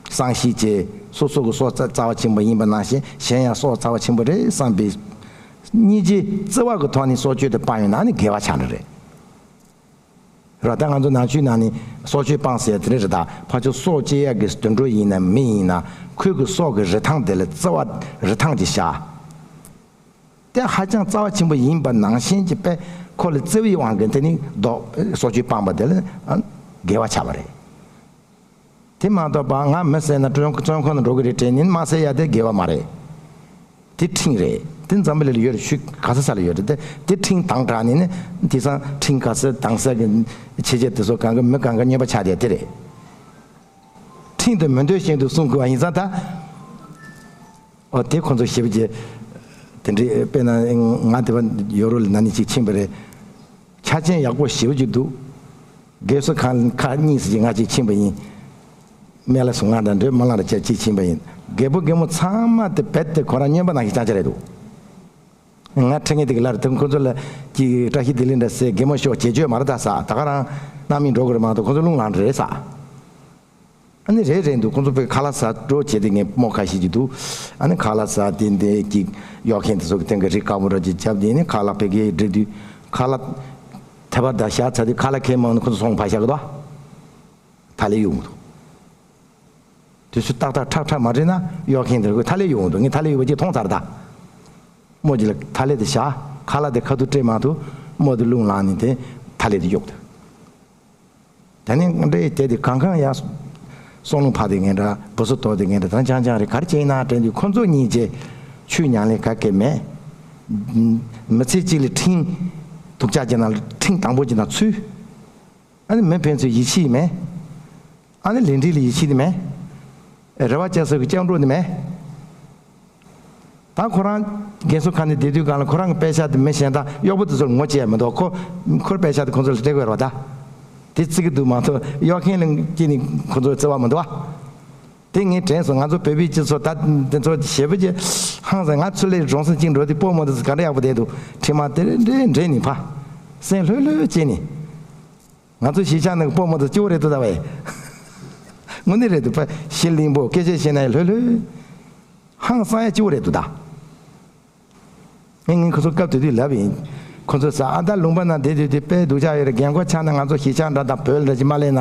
བསམ་ཤེས་བྱེད། སོ་སོ་གི་སྲོག་རྩ་རྩ་བ་ཆེན་པོ་ཡིན་པ་ནང་བཞིན་གཞན་ཡང་སྲོག་རྩ་བ་ཆེན་པོ་རེད་བསམ་པའི་སྙིང་རྗེ་བརྩེ་བ་གི་ཐོག་ནས་སྲོག་གཅོད་དེ་སྤང་ཡོང་ན་ནི་དགེ་བ་ཆགས་འགྲོ་རེད། རེད་བ། ད་ང་ཚོ་ནང་ཆོས་ནང་ནས་སྲོག་གཅོད་སྤང་ཟེར་ཡ་དེ་རེད་རེད། ད་ཕར་ཕྱོགས་སྲོག་གཅོད་ཡ་གི་དུད་འགྲོ་ཡིན་ན་མི་ཡིན་ན་ཁོའི་གི་སྲོག་གི་རིན་ཐང་དེ་ལ་བརྩེ་བ་རིན་ཐང་ཅིག་བཞག་དེ་ཧ་ཅང་རྩ་བ་ཆེན་པོ་ཡིན་པ་ནང་བཞིན་གྱི་དཔེ་ཁོ་ལ་བརྩེ་བའི་དབང་གིས་དེ་ནི་ལྡོག་སྲོག་གཅོད་སྤངས་པ་དེ་ལ་ཨ་དགེ་བ་ཆགས་པ་རེད། དེ་མ་གཏོགས་པ་ང་མི་བསད་ན་བཙོན་བཙོན་ཁང་དུ་འགྲོ་གི་རེད་དྲན་ནས་མ་བསད་ཡ་དེ་དགེ་བ་མ་རེད། དེ་ཁྲིམས་རེད། དེ་འཛམ་བུ་གླིང་ལ་ཡོད་རེད། ཆོས་ག་ས་ས་ལ་ཡོད་རེད། དེ་དེ་ཁྲིམས་དང་དྲག་ནས་ནི་དེང་སང་ཁྲིམས་ག་ས་དྭངས་གསལ་གྱི་བྱས་རྗེས་དེ་ཚོ་གང་གི་མི་གང་ག་སྨྱོན་པ་ཆགས་བསྡད་དེ་རེད། ཁྲིམས་དེ་མི་འདོད་བཞིན་དུ་སྲུང་དགོས་པ་ཡིན་ཙང་ད། ཨོ་དེ་ཁོ་ཚོ་ཞེ་པོ་ཅིག་དེ་འདྲའི་དཔེར་ན་ང་དེ་བ་ཡོ་རོབ་ལ་ན་ནིང་ཅིག་ཕྱིན་པ་རེད། ཆ་རྐྱེན་ཡག་པོ་ཞེ་པོ་ཅིག་འདུག་དགེ་བསོད་ཁང་ཁག་གཉིས་ཙམ་ཅིག་ང་གཅིག་ཕྱིན་པ་ཡིན། སྨན་བླ་ཟུར་ང་དང་འདྲེ་མ་ལང་ར་ཅག་གཅིག་ཕྱིན་པ་ཡིན། རྒད་པོ་རྒད་མོ་ཚང་མ་དེ་རྦད་དེ་ཁོ་རང་སྨྱོན་པ་ནང་བཞིན་རྐྱང་རྐྱང་རེད་འདུག་ང་ཁྲིད་མཁན་དེ་གི་ལར་དེ་ཁོ་ཚོ་ལ་ཅིག་བཀྲ་ཤིས་བདེ་ལེགས་འདྲ་ཟེར། རྒན་མོ་ཤོག་བྱེད་བཅོས་མ་རེད་ད་ཟེར། ད་ག་རང་སྣང་མེད་འགྲོ་གི་རེད་མ་གཏོགས་ཁོ་ཚོ་རླུང་ལངས་རེད་ཟེར། ཨ་ནི་རེད་རེད་འདུག་ཁོ་ཚོ་ཕ་གི་ཁ་ལག་ཟ་འགྲོ་བྱས་ཏེ་ངས་རྨོ་ཁ་ཤས་ཅིག་འདུག་ཨ་ནི་ཁ་ལག་ཟ་དེ་འདྲ་ཅིག་གཡོག་མཁན་དེ་ཚོ་གི་སྟེང་གི་རི་དཀར་པོ་འདྲ་ཅིག་བརྒྱབ་དེ་ནི་ཁ་ལག་ཕ་གིར་སྒྲིག་དུས་ཁ་ལག་ཐེ་བ་ད་བཞག་ཚར་དུས་ཁ་ལག་ཁྱེར་མ་འོང་ནི་ཁོ་ཚོ་སོང་ཕར་བཞག་གི་འདུག་ཐ་ལེ་གཡུག་འདུག་དུས་ཚོད་ཏག་ཏག་ཁྲག་ཁྲག་མ་སྤྲད་ན་གཡོག་མཁན་དེ་ཚོ་གི་ཐ་ལེ་གཡུག་འདུག་ངས་ཐ་ལེ་གཡུག་པ་ཅིག་མཐོང་ཚར་ད། རྨོ་ཅིག་ལ་ཐ་ལེ་དེ་བཞག་ཁ་ལག་དེ་ཁ་ཐུག་སྤྲད་མ་ཐུབ་རྨོ་དེ་རླུང་ལངས་ནས་དེ་ཐ་ལེ་དེ་གཡུག་འདུག་དེ་ནས་འདྲེ་དེ་དེ་གང་གང་ཡང་སོང་ལུང་ཕར་དེ་ངན་འདྲ་བུ་སུ་དོ་དེ་ངན་འདྲ་དང་ཅང་ཅང་རེད། ག་རེ་བྱས་ན་དྲན་དུས་ཁོ་ཚོ་གཉིས་ཀྱི་ཆུ་མྱང་ལེ་ག་གེ་མེད། མི་ཚེ་གཅིག་ལ་ཁྲིམས་དུག་ཅག་གི་ནང་ཁྲིམས་དང་པོ་གྱི་ནང་ཚུད། ཨ་ནི་མི་ཕན་ཚུན་ཡིད་ཆེས་མེད། ཨ་ནི་ལས་འབྲས་ལ་ཡིད་ཆེས་ནི་མེད། རེ་བ་བཅའ་ས་གི་སྤྱང་གྲུང་ནི་མེད། ད་ཁོ་རང་རྒན་གསོ་ཁང་ནས་བསྡད་དུས་གང་ལ་ཁོ་རང་གི་པད་ཤག་དེ་མི་གཞན་དང་གཡོག་པོ་དེ་ཚོར་ངོ་བཅད་ཡ་མི་འདུག་ཁོ་ཁོར་པད་ཤག་དེ་ཁོ་ཚོ་ལ་སྤྲད་དགོས་རེད་བ། ད་དེ་བརྩི་གི་འདུག་མ་གཏོགས་གཡོག་མཁན་ལ་སྐྱེས་ནས་ཁོ་ཚོར་བརྩེ་བ་མི་འདུག་བ། དེ་ངས་དྲན་སོང་། ང་ཚོ་བོད་པའི་སྤྱི་ཚོགས་ད་དེ་ཚོ་ཞེ་པོ་ཅིག་ཧང་སང་། ང་ཚོ་ལས་གྲོང་གསེབ་ཅིག་འགྲོ་དུས་སྤོ་རྨོ་དེ་ཚོ་ག་འདྲ་ཡག་པོ་བསྡད་འདུག་ཁྲིམས་དེ་འདྲས་འདྲས་ནི་ཕ་སེམས་ལྷོད་ལྷོད་བྱས་ནི། ང་ཚོ་གཞིས་ཆགས་ནང་གི་སྤོ་རྨོ་དེ་སྐྱིད་པོ་རེད་འདུག་ད་བས། དངོས་གནས་རེད་འདུག་པ། ཞི་ལིང་པོ་སྐད་ཆ་བཤད་ན་ཡང་ལྷོད་ལྷོད། ཧང་སང་ཡ་སྐྱིད་པོ་རེད་འདུག་ད། ངས་ངས་ཁོ་ཚོ་སྐབས་དེ་དུས་ལབ་ཡིན། ཁོ་ཚོས་ཨ་ད་ལུང་པ་ན་བསྡད་དུས་དེ་དཔེ་སྡུག་ཅག་ཡོད་རེད། རྒན་འཁོགས་ཆགས་ན་ང་ཚོ་གཞིས་ཆགས་འདྲ་དང་བོད་འདྲ་ཅིག་མ་སླེབས་ན་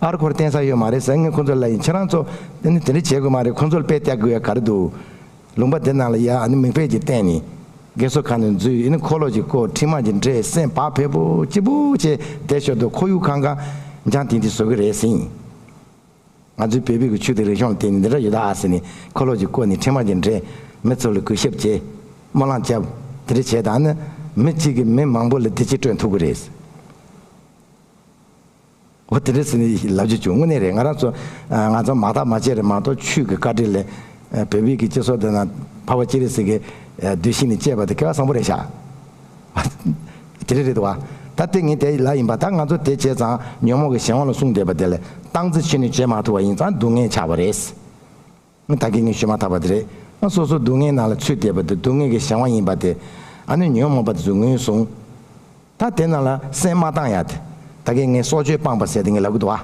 ཨར་ཁོར་བརྟེན་ས་ཡོད་མ་རེད་ཟེར། ངས་ཁོ་ཚོ་ལབ་ཡིན། ཁྱེད་རང་ཚོ་དེ་ནི་དེ་འདྲ་བྱེད་དགོས་མ་རེད། ཁོ་ཚོར་དཔེ་བལྟ་དགོས་ཡ་ག་རེ་འདུག་ལུང་པ་དེ་ནང་ལ་ཡ་ཨ་ནི་མིག་དཔེ་ཅིག་བསྟན་ནས་རྒས་གསོ་ཁང་ནས་འཛུལ་ཡིན་ན་འཁོར་ལོ་ཅིག་བསྐོར། ཁྲིམས་དམག་ཅིག་འདྲེས། སེམས་བག་ཕེབས་པོ་སྐྱིད་པོ་བྱས་བསྡད་ཞོར་དུ་ཁོར་ཡུག་གང་ག་འཇང་ཐིང་ཐིང་བཟོ་གི་རེད་ཟེར་ཡིན། ང་ཚོའི་བོད་པའི་གི་ཆོས་དང་རིག་གཞུང་ལ་བརྟེན་ནས་འདི་འདྲ་ཡོད་ད་ཨ་ཟེར་ནས་འཁོར་ལོ་ཅིག་བསྐོར་ནས་ཁྲིམས་དམག་ཅིག་འདྲེས། མི་ཚོ་ལ་གུས་ཞབས་བྱས། སྨོན་ལམ་བརྒྱབ། དེ་འདྲ་བྱས་ད་ནི་མི་གཅིག་གིས་མི་མང་པོ་ལ་བདེ་སྐྱིད་སྤྲོད་ཐུབ་ཀྱི་རེད། འོ་དེ་འདྲ་ཟེར་ནས་ལབ་རྒྱུ་བྱུང་། དངོས་གནས་རེད། ང་རང་ཚོ་ང་ཚོ་མ་བརྟག་མ་དཔྱད་རེད་མ་གཏོགས་ཆོས་ཀྱི་བཀའ་དྲིན་ལས་བོད་པའི་གི་སྤྱི་ཚོགས་འདི་ན་འཕགས་པ་སྤྱན་རས་གཟིགས་ཀྱི་གདུལ་ཞིང་ནས་སྐྱེས་པ་དེ་སྐལ་བ་བཟང་པོ་རེད་ཤག་དེ་རེད་རེད་དོ། ད་དེ་ངས་དེ་ལབ་ཡིན་པ། ད་ང་ཚོ་དེ་བྱས་ཙང་ཉོན་མོངས་ཀྱི་གཞན་དབང་ལ་སོང་བསྡད་པ་དེ་ལ་སྟངས་འཛིན་ཕྱི་ནས་བྱེད་མ་ཐུབ་པ་ཡིན་ཙང་སྡུག་བསྔལ་ཆགས་པ་རེད། ད་གིན་ངས་ཞུས་མ་ཐག་པ་དེ་རེད། སོ་སོ་སྡུག་བསྔལ་ནང་ལ་ཚུད་བསྡད་པ་དེ་སྡུག་བསྔལ་གྱི་གཞན་དབང་ཡིན་པ་དེ་ཨ་ནི་ཉོན་མོངས་པ་དེ་ཚོས་ངོས་བཟུང་། ད་དེ་ནང་ལ་སེམས་མ་བཏང་ཡ་དེ། ད་གིན་ངས་སྲོག་གཅོད་སྤངས་པ་ཟེར་དེ་ངས་ལབ་གི་འདུག་ཨ།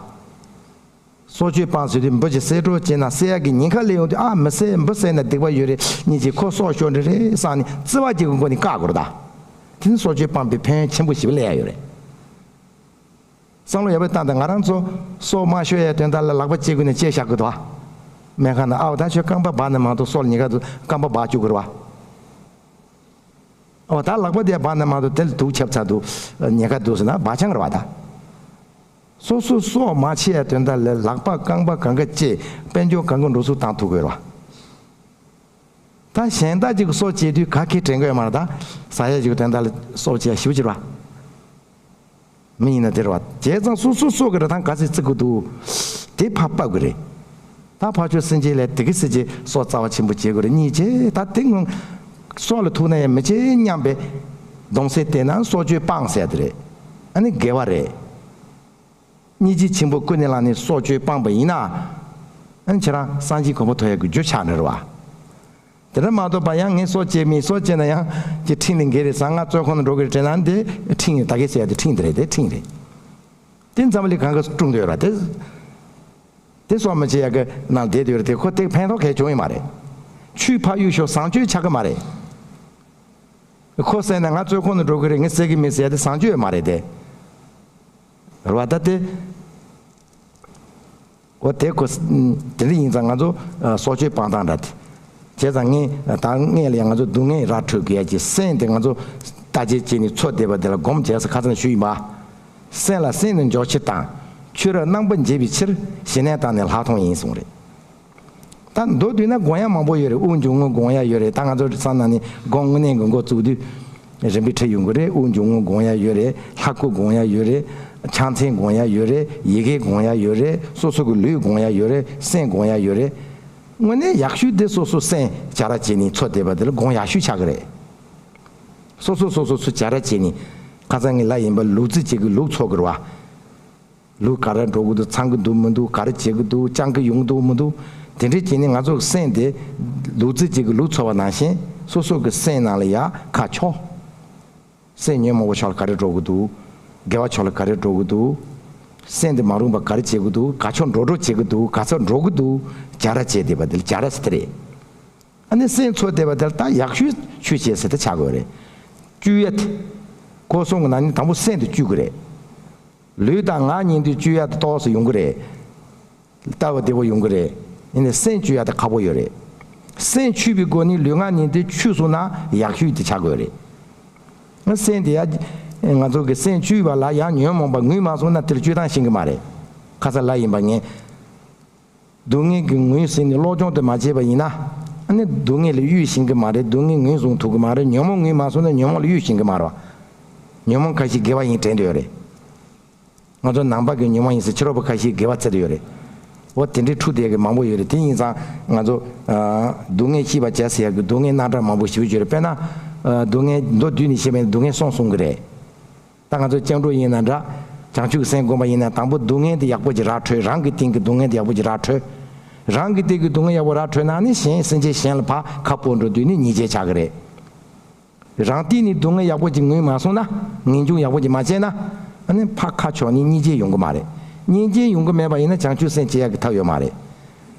སྲོག་གཅོད་སྤངས་ཟེར་དུས་འབུ་ཅིག་བསད་འགྲོ་བྱས་ན་བསད་ཡག་གི་ཉེན་ཁ་སླེབས་ཡོང་དུས། ཨ་མི་བསད། འབུ་བསད་ན་སྡིག་པ་ཡོད་རེད། སྙིང་རྗེ། ཁོ་སྲོག་ཤོར་འདྲ་རེད་བསམ་ནས་བརྩེ་བ་ཅིག་གི་སྒོ་ནས་བཀག་དགོས་རེད་ད། དེ་ནི་སྲོག་གཅོད་སྤངས་པའི་ཕན་ཡོན་ཆེན་པོ་ཞེ་པོ་སླེབས་ཡ་ཡོད་རེད། བསམ་བློ་ཡག་པོ་བཏང་སྟེ་ང་རང་ཚོ་སྲོག་མ་ཤོར་ཡ་དོན་དག་ལ་ལག་པ་བཅད་དགོས་ན་བཅད་བཞག་དགོས་འདུག་བ། སྨན་ཁང་ནང་ཨའོ་ད་ཁྱོད་རྐང་པ་འབག་ནས་མ་གཏོགས་སྲོག་ལ་ཉེན་ཁ་འདུག་རྐང་པ་འབག་བཅུག་དགོས་རེད་བ། ཨོ་ད་ལག་པ་དེ་འབག་ནས་མ་གཏོགས་དེ་ལ་དུག་ཁྱབ་ཚར་འདུག་ཉེན་ཁ་འདུག་ཟེར་ན་འབག་ཆང་རེད་བ་ད། སོ་སོའི་སྲོག་མ་ཆད་ཡ་དོན་དག་ལ་ལག་པ་རྐང་པ་གང་ག་བཅད། དཔལ་འབྱོར་གང་ག་འགྲོ་ཚུལ་བཏང་ཐུབ་དགོས་རེད་བ། ད་གཞན་དག་ཅིག་གི་སྲོག་བཅད་དུས་ག་གེ་དྲན་གི་ཡོད་མ་རེད་ད། ཟ་ཡ་ཅིག་གི་དོན་དག་ལ་སྲོག་བཅད་ཞིབ་ཅིག་རེད་བ། མི་ཡིན་ན་དེ་རེད་བ། བྱས་ཙང་སོ་སོ་སྲོག་གི་རིན་ཐང་ག་ཚོད་བརྩི་དགོས་འདུག་དེ་ཕར་ཕབ་དགོས་རེད། ད་ཕར་ཕྱོགས་སེམས་ཅན་ལ་དེ་གི་སྲིད་ཀྱི་སྲོག་རྩ་བ་ཆེན་པོ་བྱེད་དགོས་རེད། གཉིས་བྱས་ད་དེ་སྔོན་སྲོག་ལ་ཐུག་ན་ཡང་མི་བྱེད་སྙམ་པའི་གདུང་སེམས་བརྟེན་ན་སྲོག་གཅོད་སྤངས་ཟེར་དེ་རེད། ཨ་ནི་དགེ་བ་རེད། སྙིང་རྗེ་ཆེན་པོ་ཀུན་ནས་བསླངས་ནས་སྲོག་གཅོད་སྤངས་པ་ཡིན་ན། ཨ་ནི་ཁྱེད་རང་སངས་རྒྱས་གོ་འཕང་ཐོབ་ཡག་གི་རྒྱུ་ཆགས་ནི་རེད་བ། དེ་འདྲ་མ་གཏོགས་པ་ཡང་ངས་སྲོག་བཅད་མིན། སྲོག་བཅད་ན་ཡང་ཅི་ཁྲིམས་ལ་འགལ་རེད་བསམ། ང་བཙོན་ཁང་ནང་འགྲོ་གི་རེད་དྲན་ན་འདི་ཁྲིམས་ཡིན། ད་གིན་ཟེར་ཡ་དེ་ཁྲིམས་དེ་རེད། དེ་ཁྲིམས་རེད། དེ་འཛམ་བུ་གླིང་གང་ག་སྲུང་འདོད་ར་དེ། དེ་སྲོག་མི་བཅད་ཡ་གི་ནང་བསྡད་དུས་རེད་དེ་ཁོ་དེ་ཕན་ཐོགས་གལ་བྱུང་ཡོད་མ་རེད། ཆོས་ཕར་གཡུག་ཞོག་བཟང་སྤྱོད་ཆགས་གི་མ་རེད། ཁོ་བསད་ན་ང་བཙོན་ཁང་ནང་འགྲོ་གི་རེད། ངས་བསད་གི་མིན་ཟེར་ཡ་དེ་བཟང་སྤྱོད་ཡོད་མ་རེད་དེ། རེད་བ་ད་དེ། འོ་དེ་ཁོ་དེ་འདྲ་ཡིན་ཙང་ང་ཚོ་སྲོག་གཅོད་སྤང་ཐང་འདྲ་དེ། བྱས་ཙང་ངས་ད་སྔོན་ལ་ཡང་ང་ཚོ་སྡུག་བསྔལ་ར་འཕྲོད་དགོས་ཡ་གི་སེམས་དེ་ང་ཚོ་བརྟག་དཔྱད་བྱས་ནས་འཚོ་བསྡད་པ་དེ་ལ་སྒོམ་བྱས་ས་ཁ་སང་ཞུས་ཡིན་པ། སེམས་ལ་སེམས་ནི་འཇོག་ཕྱིར་དང་། ཆོས་ར་རྣམ་པར་འབྱེད་པའི་ཕྱིར། ཞི་གནས་དང་ནི་ལྷག་མཐོང་ཡིན་གསུངས་རེད། ད་མདོར་བསྡུས་ན་སྒོམ་ཡ་མང་པོ་ཡོད་རེད། དབུགས་འབྱུང་རྔུབ་སྒོམ་ཡ་ཡོད་རེད། ད་ང་ཚོ་བསམ་ན་ནི་སྒོམ་དངོས་གནས་ཀྱི་འགོ་བཙུགས་དུས་རིམ་པས་ཁྲིད་ཡོང་གི་རེད། དབུགས་འབྱུང་རྔུབ་སྒོམ་ཡ་ཡོད་རེད། ལྷ་སྐུ་སྒོམ་ཡ་ཡོད་རེད། ཕྱག་མཚན་སྒོམ་ཡ་ཡོད་རེད། ཡི་གེ་སྒོམ་ཡ་ཡོད་རེད། སོ་སོ་གི་ལུས་སྒོམ་ཡ་ཡོད་རེད། སེམས་སྒོམ་ཡ་ཡོད་རེད། དངོས་གནས་ཡག་ཤོས་དེ་སོ་སོ་སེམས་བྱ་ར་བྱས་ནས་འཚོ་བསྡད་པ་དེ་ལ་སྒོམ་ཡག་ཤོས་ཆགས་ཀྱི་རེད། སོ་སོ་སོ་སོ་ཚུར་བྱ་ར་བྱས་ནས་ཁ་སང་ངས་ལབ་ཡིན་པ་ལུག་རྫི་གཅིག་གིས་ལུག་འཚོ་གི་རེད་བ། ལུག་ག་རེ་འགྲོ་གི་འདུག་ཚང་གི་འདུག་མི་འདུག་ག་རེ་བྱེད་ཀྱི་འདུག་རྐྱང་གི་ཡོང་གི་འདུག་མི་འདུག་དེ་འདྲས་བྱས་ནས་ང་ཚོ་གི་སེམས་དེ་ལུག་རྫི་གཅིག་གིས་ལུག་འཚོ་བ་ནང་བཞིན་སོ་སོ་གི་སེམས་ནང་ལ་ཡ་ཁ་ཕྱོགས། སེམས་ཉོན་མོངས་པ་ཕྱོགས་ལ་ག་རེ་འགྲོ་གི་འདུག་དགེ་བ་ཕྱོགས་ལ་ག་རེ་འགྲོ་གི་འདུག་སེམས་དེ་མ་རུངས་པ་ག་རེ་བྱེད་ཀྱི་འདུག་ག་ཕྱོགས་འགྲོ་འགྲོ་བྱེད་ཀྱི་འདུག་ག་ཚོད་འགྲོ་གི་འདུག་བྱ་ར་བྱེད་བསྡད་པ་དེ་ལ་བྱ་ར་ཟེར་དེ་རེད། ཨ་ནི་སེམས་འཚོ་བསྡད་པ་དེ་ལ་ད་ཡག་ཤོས་ཆོས་བྱེད་ཟེར་དེ་ཆགས་དགོས་རེད། བཅོས་ཡ་དེ། སྒོ་གསུམ་གྱི་ནང་ནས་དང་པོ་སེམས་དེ་བཅོས་དགོས་རེད། ལུས་དང་ངག་གཉིས་དེ་བཅོས་ཡ་དེ་ཏོག་ཙམ་ཡོང་གི་རེད། ལྟ་བ་བདེ་པོ་ཡོང་གི་རེད། ཡིན་ནའི་སེམས་བཅོས་ཡ་དེ་ཁག་པོ་ཡོད་རེད། སེམས་བཅོས་པའི་སྒོ་ནས་ལུས་ངག་གཉིས་དེ་ཆོས་སོང་ན་ཡག་ཤོས་དེ་ཆགས་དགོས་རེད། ང་སེམས་དེ་ཡ། ང་ཚོ་གི་སེམས་བཅོས་པ་ལ་ཡང་ཉོན་མོངས་པ་ངོས་མ་སོང་ན་དེར་བཅོས་སྟངས་ཤེས་གི་མ་རེད། ཁ་སང་ལབ་ཡིན་པ་ངས། སྡུག་བསྔལ་གྱི་ངོས་ཟིན་ནས་སློབ་སྦྱོང་དེ་མ་བྱས་པ་ཡིན་ན། ཨ་ནི་སྡུག་བསྔལ་ལ་གཡོལ་ཤེས་ཀྱི་མ་རེད། སྡུག་བསྔལ་ངོས་བཟུང་ཐུབ་ཀྱི་མ་རེད། ཉོན་མོངས་ངོས་མ་བཟུང་ན་ཉོན་མོངས་ལ་གཡོལ་ཤེས་ཀྱི་མ་རེད་བ། ཉོན་མོངས་ཁ་ཤས་དགེ་བ་ཡིན་དྲན་འདོད་རེད། ང་ཚོ་ནང་པ་གི་ཉོན་མོངས་ཡིན་ཟེར་ཕྱི་རོལ་པ་ཁ་ཤས་དགེ་བ་བརྩི་དུ་ཡོད་རེད། འོ་དེ་འདྲའི་འཁྲུག་བསྡད་ཀྱི་མང་པོ་ཡོད་རེད། དེ་ཡིན་ཙང་ང་ཚོ་ཨ་སྡུག་བསྔལ་ཤེས་པར་བྱ་ཟེར་ཡག་གི་སྡུག་བསྔལ་རྣམ་གྲངས་མང་པོ་ཞེ་པོ་ཅིག་ཡོད་རེད། དཔེར་ན་ཨ་སྡུག་བསྔལ་མདོར་བསྡུས་ནས་བཤད་པ་ཡིན་ན་སྡུག་བསྔལ་གསུམ་གསུངས་ཀྱི་རེད། ད་ང་ཚོ་སྐྱབས་འགྲོ་ཡིན་ན་འདྲ། བྱང་ཆུབ་སེམས་བསྒོམ་པ་ཡིན་ན་དང་པོ་སྡུག་བསྔལ་དེ་ཡག་པོ་ཅིག་ར་འཕྲོད། རང་གི་སྟེང་གི་སྡུག་བསྔལ་དེ་ཡག་པོ་ཅིག་ར་འཕྲོད། རང་གི་སྟེང་གི་སྡུག་བསྔལ་ཡག་པོ་ར་འཕྲོད་ན་ནི་གཞན་སེམས་ཅན་གཞན་ལ་ཕར་ཁ་སྤོ་འགྲོ་དུས་ནི་སྙིང་རྗེ་ཆགས་ཀྱི་རེད། རང་སྟེང་ནས་སྡུག་བསྔལ་ཡག་པོ་ཅིག་ངོས་མ་སོང་ན། ངེས་འབྱུང་ཡག་པོ་ཅིག་མ་བྱས་ན། ཨ་ནི་ཕར་ཁ་ཕྱོགས་ནས་སྙིང་རྗེ་ཡོང་གི་མ་རེད། སྙིང་རྗེ་ཡོང་གི་མེད་པ་ཡིན་ན་བྱང་ཆུབ་སེམས་སྐྱེ་ཡག་གི་ཐབས་ཡོད་མ་རེད།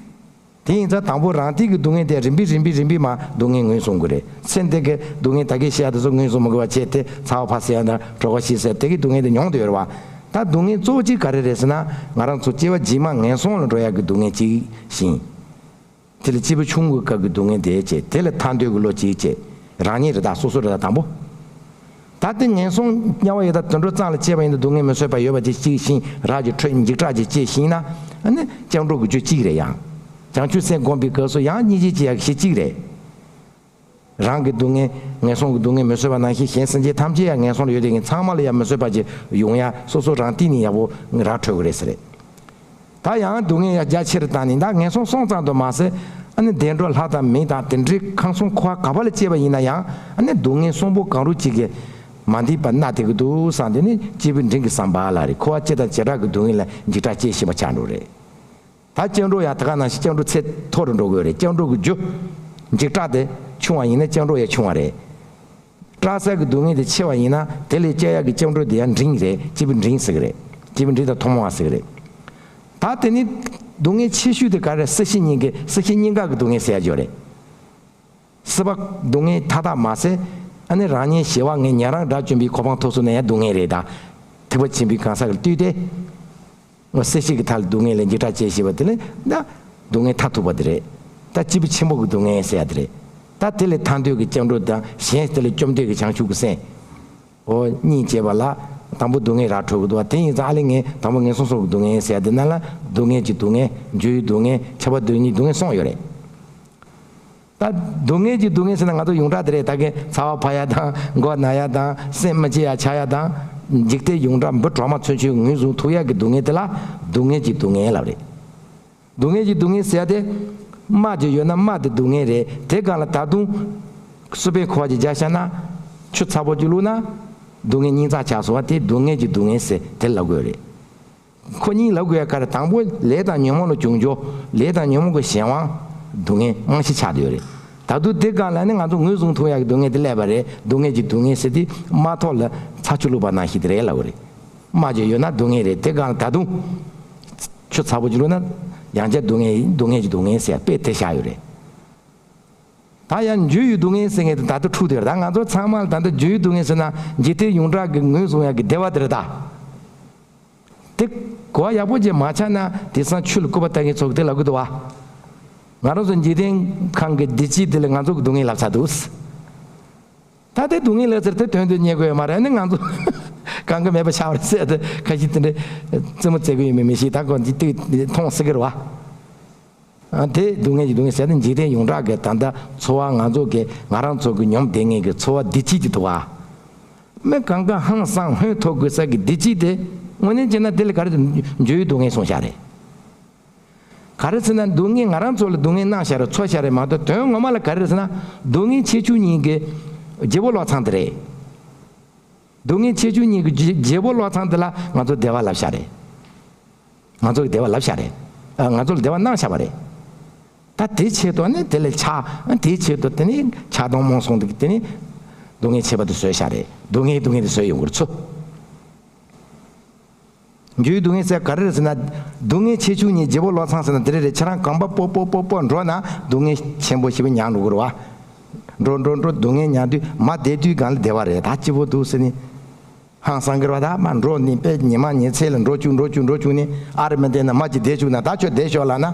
དེ་ཡིན་ཙང་དང་པོ་རང་སྡེ་གི་སྡུག་བསྔལ་དེ་རིམ་པས་རིམ་པས་རིམ་པས་མར་སྡུག་བསྔལ་ངོས་བཟུང་དགོས་རེད། ཚེ་འདི་གི་སྡུག་བསྔལ་ད་གིན་བཤད་ཡ་དེ་ཚོ་ངོས་བཟུང་མི་དགོས་པ་བྱས་ཏེ་ཚ་བ་འཕར་ཟེར་ཡ་དང་གྲོད་ཁོག་བཤལ་ཟེར་དེ་གི་སྡུག་བསྔལ་དེ་མྱོང་བསྡད་ཡོད་རེད་བ། ད་སྡུག་བསྔལ་གཙོ་བོ་གཅིག་ག་རེ་རེད་ཟེར་ན། ང་རང་ཚོ་སྐྱེ་བ་རྗེས་མ་ངན་སོང་ལ་འགྲོ་ཡ་གི་སྡུག་བསྔལ་གཅིག་བཞིན། དེ་ལ་སྐྱེས་བུ་ཆུང་ངུའི་སྐབས་ཀྱི་སྡུག་བསྔལ་དེ་བྱས། དེ་ལ་ཐར་འདོད་ཀྱི་བློ་གཅིག་བྱས། རང་ཉིད་རེད། ད་སོ་སོ་རེད། ད་དང་པོ། ད་དེ་ངན་སོང་དམྱལ་བ་ཡི་དྭགས་དུད་འགྲོ་ཙམ་ལ་སྐྱེས་པ་ཡིན་ན་སྡུག་བསྔལ་མི་བཟོད་པ་ཡོད་པ་དེ་གཅིག་བཞིན། རབ་ཀྱི་ཁྲོད་འཇིགས་སྐྲག་ཅིག་སྐྱེས་ཤིང་ན། ཨ་ནི་སྐྱབས་འགྲོ་གི་རྒྱུ་གཅིག་རེད་ཡ། བྱང་ཆུབ་སེམས་བསྒོམ་པའི་སྐབས་སུ་ཡང་སྙིང་རྗེ་སྐྱེ་ཡ་གི་གཞི་གཅིག་རེད། རང་གི་སྡུག་བསྔལ་ངན་སོང་གི་སྡུག་བསྔལ་མི་བཟོད་པ་ནང་བཞིན་གཞན་སེམས་ཅན་ཐམས་ཅད་ཡང་ངན་སོང་ལ་ཡོད་དེ་ངས་ཚང་མ་ལ་ཡང་མི་བཟོད་པ་ཅིག་ཡོང་ཡ་སོ་སོ་རང་སྟེང་ནས་ཡག་པོ་ར་འཕྲོད་གི་རེད་ཟེར། ད་ཡང་སྡུག་བསྔལ་ཡང་རྒྱ་ཆེ་རུ་བཏང་ནས། ད་ངན་སོང་གསུམ་ཙམ་དུ་མ་ཟད། ཨ་ནི་བདེ་འགྲོ་ལྷ་དང་མི་དང་དེ་འདྲའི་ཁམས་གསུམ་འཁོར་བ་ག་པ་ལ་སྐྱེས་པ་ཡིན་ན་ཡང་ཨ་ནི་སྡུག་བསྔལ་གསུམ་པོ་གང་རུང་གཅིག་གིས་མ་འདེད་པ་མནར་བསྡད་ཀྱི་འདུག་བསམ་དེ་ནི་སྐྱེས་བུ་འབྲིང་གི་བསམ་པ་ལ་རེད། འཁོར་བ་སྤྱི་དང་བྱེ་བྲག་གི་སྡུག་བསྔལ་ལ་འཇིགས་སྐྲག་སྐྱེ་བཞིན་པ་ཆགས་འགྲོ་རེད། ད་སྐྱབས་འགྲོ་ཡང་དེ་ག་ནང་བཞིན་སྐྱབས་འགྲོ་ཚད་མཐོ་རུ་འགྲོ་དགོས་རེད། སྐྱབས་འགྲོ་གི་རྒྱུ། འཇིགས་སྐྲག་དེ་ཆུང་བ་ཡིན་ན་སྐྱབས་འགྲོ་ཡང་ཆུང་བ་རེད། སྐྲག་ས་གི་སྡུག་བསྔལ་དེ་ཆེ་བ་ཡིན་ན་དེ་ལས་སྐྱོབ་ཡག་གི་སྐྱབས་འགྲོ་དེ་ཡང་འབྲིང་རེད། སྐྱེས་བུ་འབྲིང་ཟེར་གི་རེད། སྐྱེས་བུ་འབྲིང་དང་ཐུན་མོང་བ་ཟེར་གི་རེད། ད་དེ་ནི་སྡུག་བསྔལ་ཆེ་ཤོས་དེ་ག་རེ། སྲིད་ཞི་གཉིས་ཀའི། སྲིད་ཞི་གཉིས་ཀ་གི་སྡུག་བསྔལ་ཟེར་ཡ་ཅིག་ཡོད་རེད། སྲིད་པ་སྡུག་བསྔལ་མཐའ་དག་མ་ཟད། ཨ་ནི་རང་ཉིད་ཞི་བ་ལྔའི་ཉན་རང་དགྲ་བཅོམ་པའི་གོ་འཕང་ཐོབ་སོང་ན་ཡང་སྡུག་བསྔལ་རེད། ད་ཐེག་པ་ཆེན་པོའི་གང་ཟག་གི་ལྟོས་ཏེ། སྲིད་ཞི་གི་མཐའ་ལ་སྡུག་བསྔལ་ལས་འཇིགས་སྐྲག་སྐྱེ་ཞེས་པ་དེ་ལས་ད་སྡུག་བསྔལ་མཐར་ཐུག་པ་དེ་རེད། ད་སྐྱེས་བུ་ཆེན་པོ་གི་སྡུག་བསྔལ་ཟེར་ཡ་དེ་རེད། ད་དེ་ལས་ཐར་འདོད་ཀྱི་སྐྱབས་འགྲོ་དང་གཞན་དེ་ལ་སྐྱོབ་འདོད་ཀྱི་བྱང་ཆུབ་ཀྱི་སེམས། འོ་གཉིས་བྱས་པ་ལ་དང་པོ་སྡུག་བསྔལ་ར་འཕྲོད་ཀྱི་འདུག་བ། དེ་ཡིན་ཙང་ཨ་ལས་ངས་དང་པོ་ངན་སོང་གསུམ་གྱི་སྡུག་བསྔལ་ཟེར་ཡ་དེ་ནང་ལ་སྡུག་བསྔལ་གྱི་སྡུག་བསྔལ། འགྱུར་བའི་སྡུག་བསྔལ། ཁྱབ་པ་སྡུག་བསྔལ། སྡུག་བསྔལ་གསུམ་ཡོད་རེད། ད་སྡུག་བསྔལ་གྱི་སྡུག་བསྔལ་ཟེར་ན་ང་ཚོ་ཡོངས་གྲགས་དེ་རེད། ད་གིན་ཚ་བ་འཕར་ཡ་དང་། མགོ་ན་ཡ་དང་། སེམས་མི་སྐྱིད་ཡ་ཆགས་ཡ་དང་། འཇིག་རྟེན་ཡོངས་གྲགས་འབུ་གྲོག་མ་ཚུན་ཆད་ངོས་བཟུང་ཐུབ་ཡ་གི་སྡུག་བསྔལ་དེ་ལ་སྡུག་བསྔལ་གྱི་སྡུག་བསྔལ་ལབ་རེད། སྡུག་བསྔལ་གྱི་སྡུག་བསྔལ་ཟེར་ཡ་དེ། རྨ་ཅིག་ཡོད་ན་རྨ་དེ་སྡུག་བསྔལ་རེད། དེ་སྒང་ལ་ད་དུང་སུ་པའི་འཁོར་བ་ཅིག་རྒྱག་བཞག་ན། ཆུ་ཚ་པོ་ཅིག་བླུགས་ན་སྡུག་བསྔལ་སྙིང་ཚགས་ཆགས་སོང་བ་དེ་སྡུག་བསྔལ་གྱི་སྡུག་བསྔལ་ཟེར་དེ་ལབ་དགོས་རེད། ཁོ་གཉིས་ལབ་དགོས་ཡ་ག་རེ། དང་པོ་ལས་དང་ཉོན་མོངས་ལ་བྱུང་ཆོག་ལས་དང་ཉོན་མོངས་ཀྱི་གཞན་དབང་སྡུག་བསྔལ་རྨང་གཞི་ཆགས་བསྡད་ཡོད་རེད། ད་དུང་དེ་སྒང་ལ་ནི་ང་ཚོ་ངོས་བཟུང་ཐུབ་ཡག་གི་སྡུག་བསྔལ་དེ་སླེབས་པ་རེད། སྡུག་བསྔལ་གྱི་སྡུག་བསྔལ་ཟེར་དེ་རྨ་ཐོག་ལ་ཚྭ་ཆུ་བླུགས་པ་ནང་བཞིན་དེ་རེད་ལབ་དགོས་རེད། རྨ་ཅིག་ཡོད་ན་སྡུག་བསྔལ་རེད། དེ་སྒང་ལ་ད་དུང་ཆུ་ཚ་པོ་ཅིག་བླུགས་ན་ཡང་བསྐྱར་སྡུག་བསྔལ་ཡིན། སྡུག་བསྔལ་གྱི་སྡུག་བསྔལ་ཟེར་ཡ་དཔེ་དེ་བཞག་ཡོད་རེད། ད་ཡང་འགྱུར་བའི་སྡུག་བསྔལ་ཟེར་མཁན་དེ་ད་ལྟ་འཁྲུག་བསྡད་ཡོད་རེད། ད་ང་ཚོ་ཚང་མ་ལ་ད་ལྟ་འགྱུར་བའི་སྡུག་བསྔལ་ཟེར་ན་འཇིག་རྟེན་ཡོངས་གྲགས་ཀྱི་ངོས་བཟུང་ཡག་གི་བདེ་བ་དེ་རེད་ད། དེ་གོ་བ་ཡག་པོ་ཅིག་མ་ཆགས་ན་དེང་སང་ཆོས་ལ་སྐུར་པ་ལྟ་མཁན་ཚོ་གིས་དེ་ལབ་ཀྱི་འདུག་བ། ང་རང་ཚོ་འཇིག་རྟེན་ཁམས་ཀྱི་བདེ་སྐྱིད་དེ་ལ་ང་ཚོ་གིས་སྡུག་བསྔལ་ལབ་ཚར་འདུག་ད་དེ་སྡུག་བསྔལ་ལབ་ཚར་དེ་དོན་དུ་རྙེད་དགོས་ཡོད་མ་རེད། ཨ་ནི་ང་ཚོ་གང་གི་མེད་པ་ཆགས་པ་རེད་ཟེར་ཏེ་ཁ་ཤས་དེ་འདྲའི་རྩེད་མོ་རྩེ་གི་ཡོད་མེད་མི་ཤེས། ད་ཁོ་འདི་དུས་མཐོང་སྲིད་ཀྱི་རེད་བ། ཨ་དེ་སྡུག་བསྔལ་གྱི་སྡུག་བསྔལ་ཟེར་ན་འཇིག་རྟེན་ཡོངས་གྲགས་ཀྱི་ད་ལྟ་འཚོ་བ་ང་ཚོ་གི་ང་རང་ཚོ་གི་མྱོང་བསྡད་མཁན་གྱི་འཚོ་བ་བདེ་སྐྱིད་ཀྱི་འདུག་བ། མི་གང་ག་ཧང་སང་ཧོན་ཐོར་དགོས་ས་གི་བདེ་སྐྱིད་དེ་དངོས་གནས་བྱས་ན་དེ་ལ་ག་རེ་འགྱུར་བའི་སྡུག་བསྔལ་གསུངས་བཞག་རེད། ག་རེ་ཟེར་ན་སྡུག་བསྔལ་ང་རང་ཚོ་ལ་སྡུག་བསྔལ་གནང་བཞག་རེད། འཚོ་བཞག་རེད་མ་གཏོགས་དོན་ངོ་མ་ལ་ག་རེ་རེད་ཟེར་ན་སྡུག་བསྔལ་ཆེ་ཆུང་གཉིས་ཀྱི་བརྗེ་པོ་ལོག་མཚམས་དེ་རེད། སྡུག་བསྔལ་ཆེ་ཆུང་གཉིས་ཀྱི་བརྗེ་བརྗེ་པོ་ལོག་མཚམས་དེ་ལ་ང་ཚོ་བདེ་བ་ལབ་བཞག་རེད། ང་ཚོ་གི་བདེ་བ་ལབ་བཞག་རེད། ཨ་ང་ཚོ་ལ་བདེ་བ་གནང་བཞག་པ་རེད། ད་དེའི་ཆེད་དུ་ནི་དེ་ལས་ཆགས། དེའི་ཆེད་དུ་དེ་ནི་ཆགས་སྡང་རྨོངས་གསུམ་དེ་དེ་ནི་སྡུག་བསྔལ་ཆེ་བ་དེ་བཟོས་བཞག་རེད། སྡུག་བསྔལ་སྡུག་བསྔལ་དེ་བཟོས་ཡོང་གི་རེད་ཚུལ། འགྱུར་བའི་སྡུག་བསྔལ་ཟེར་ག་རེ་རེད་ཟེར་ན། སྡུག་བསྔལ་ཆེ་ཆུང་གཉིས་བརྗེ་པོ་ལོག་མཚམས་ཟེར་ན་དེ་རེད་རེད། ཁྱེད་རང་གོམ་པ་སྤོ་སྤོ་སྤོ་སྤོ་འགྲོ་ན་སྡུག་བསྔལ་ཆེན་པོ་ཞེ་པོ་མྱངས་འགྲོ་གི་རེད་བ། འགྲོ་འགྲོ་འགྲོ་སྡུག་བསྔལ་མྱངས་དུས་མར་བསྡད་དུས་སྒང་ལ་བདེ་བ་རེད། ད་སྐྱིད་པོ་འདུག་ཟེར་ནས། ཧང་སང་གི་རེད་བ། ད་མར་འགྲོ་ནས་དཔེ་ཉི་མ་ཉི་ཚེ་ལ་འགྲོ་བཅུག་འགྲོ་བཅུག་འགྲོ་བཅུག་ནས་ཨ་རི་མི་བསྡད་ན་མར་ཅིག་བསྡད་བཅུག་ན་ད་ཁྱོད་བསྡད་ཤོག་ལབ་ན།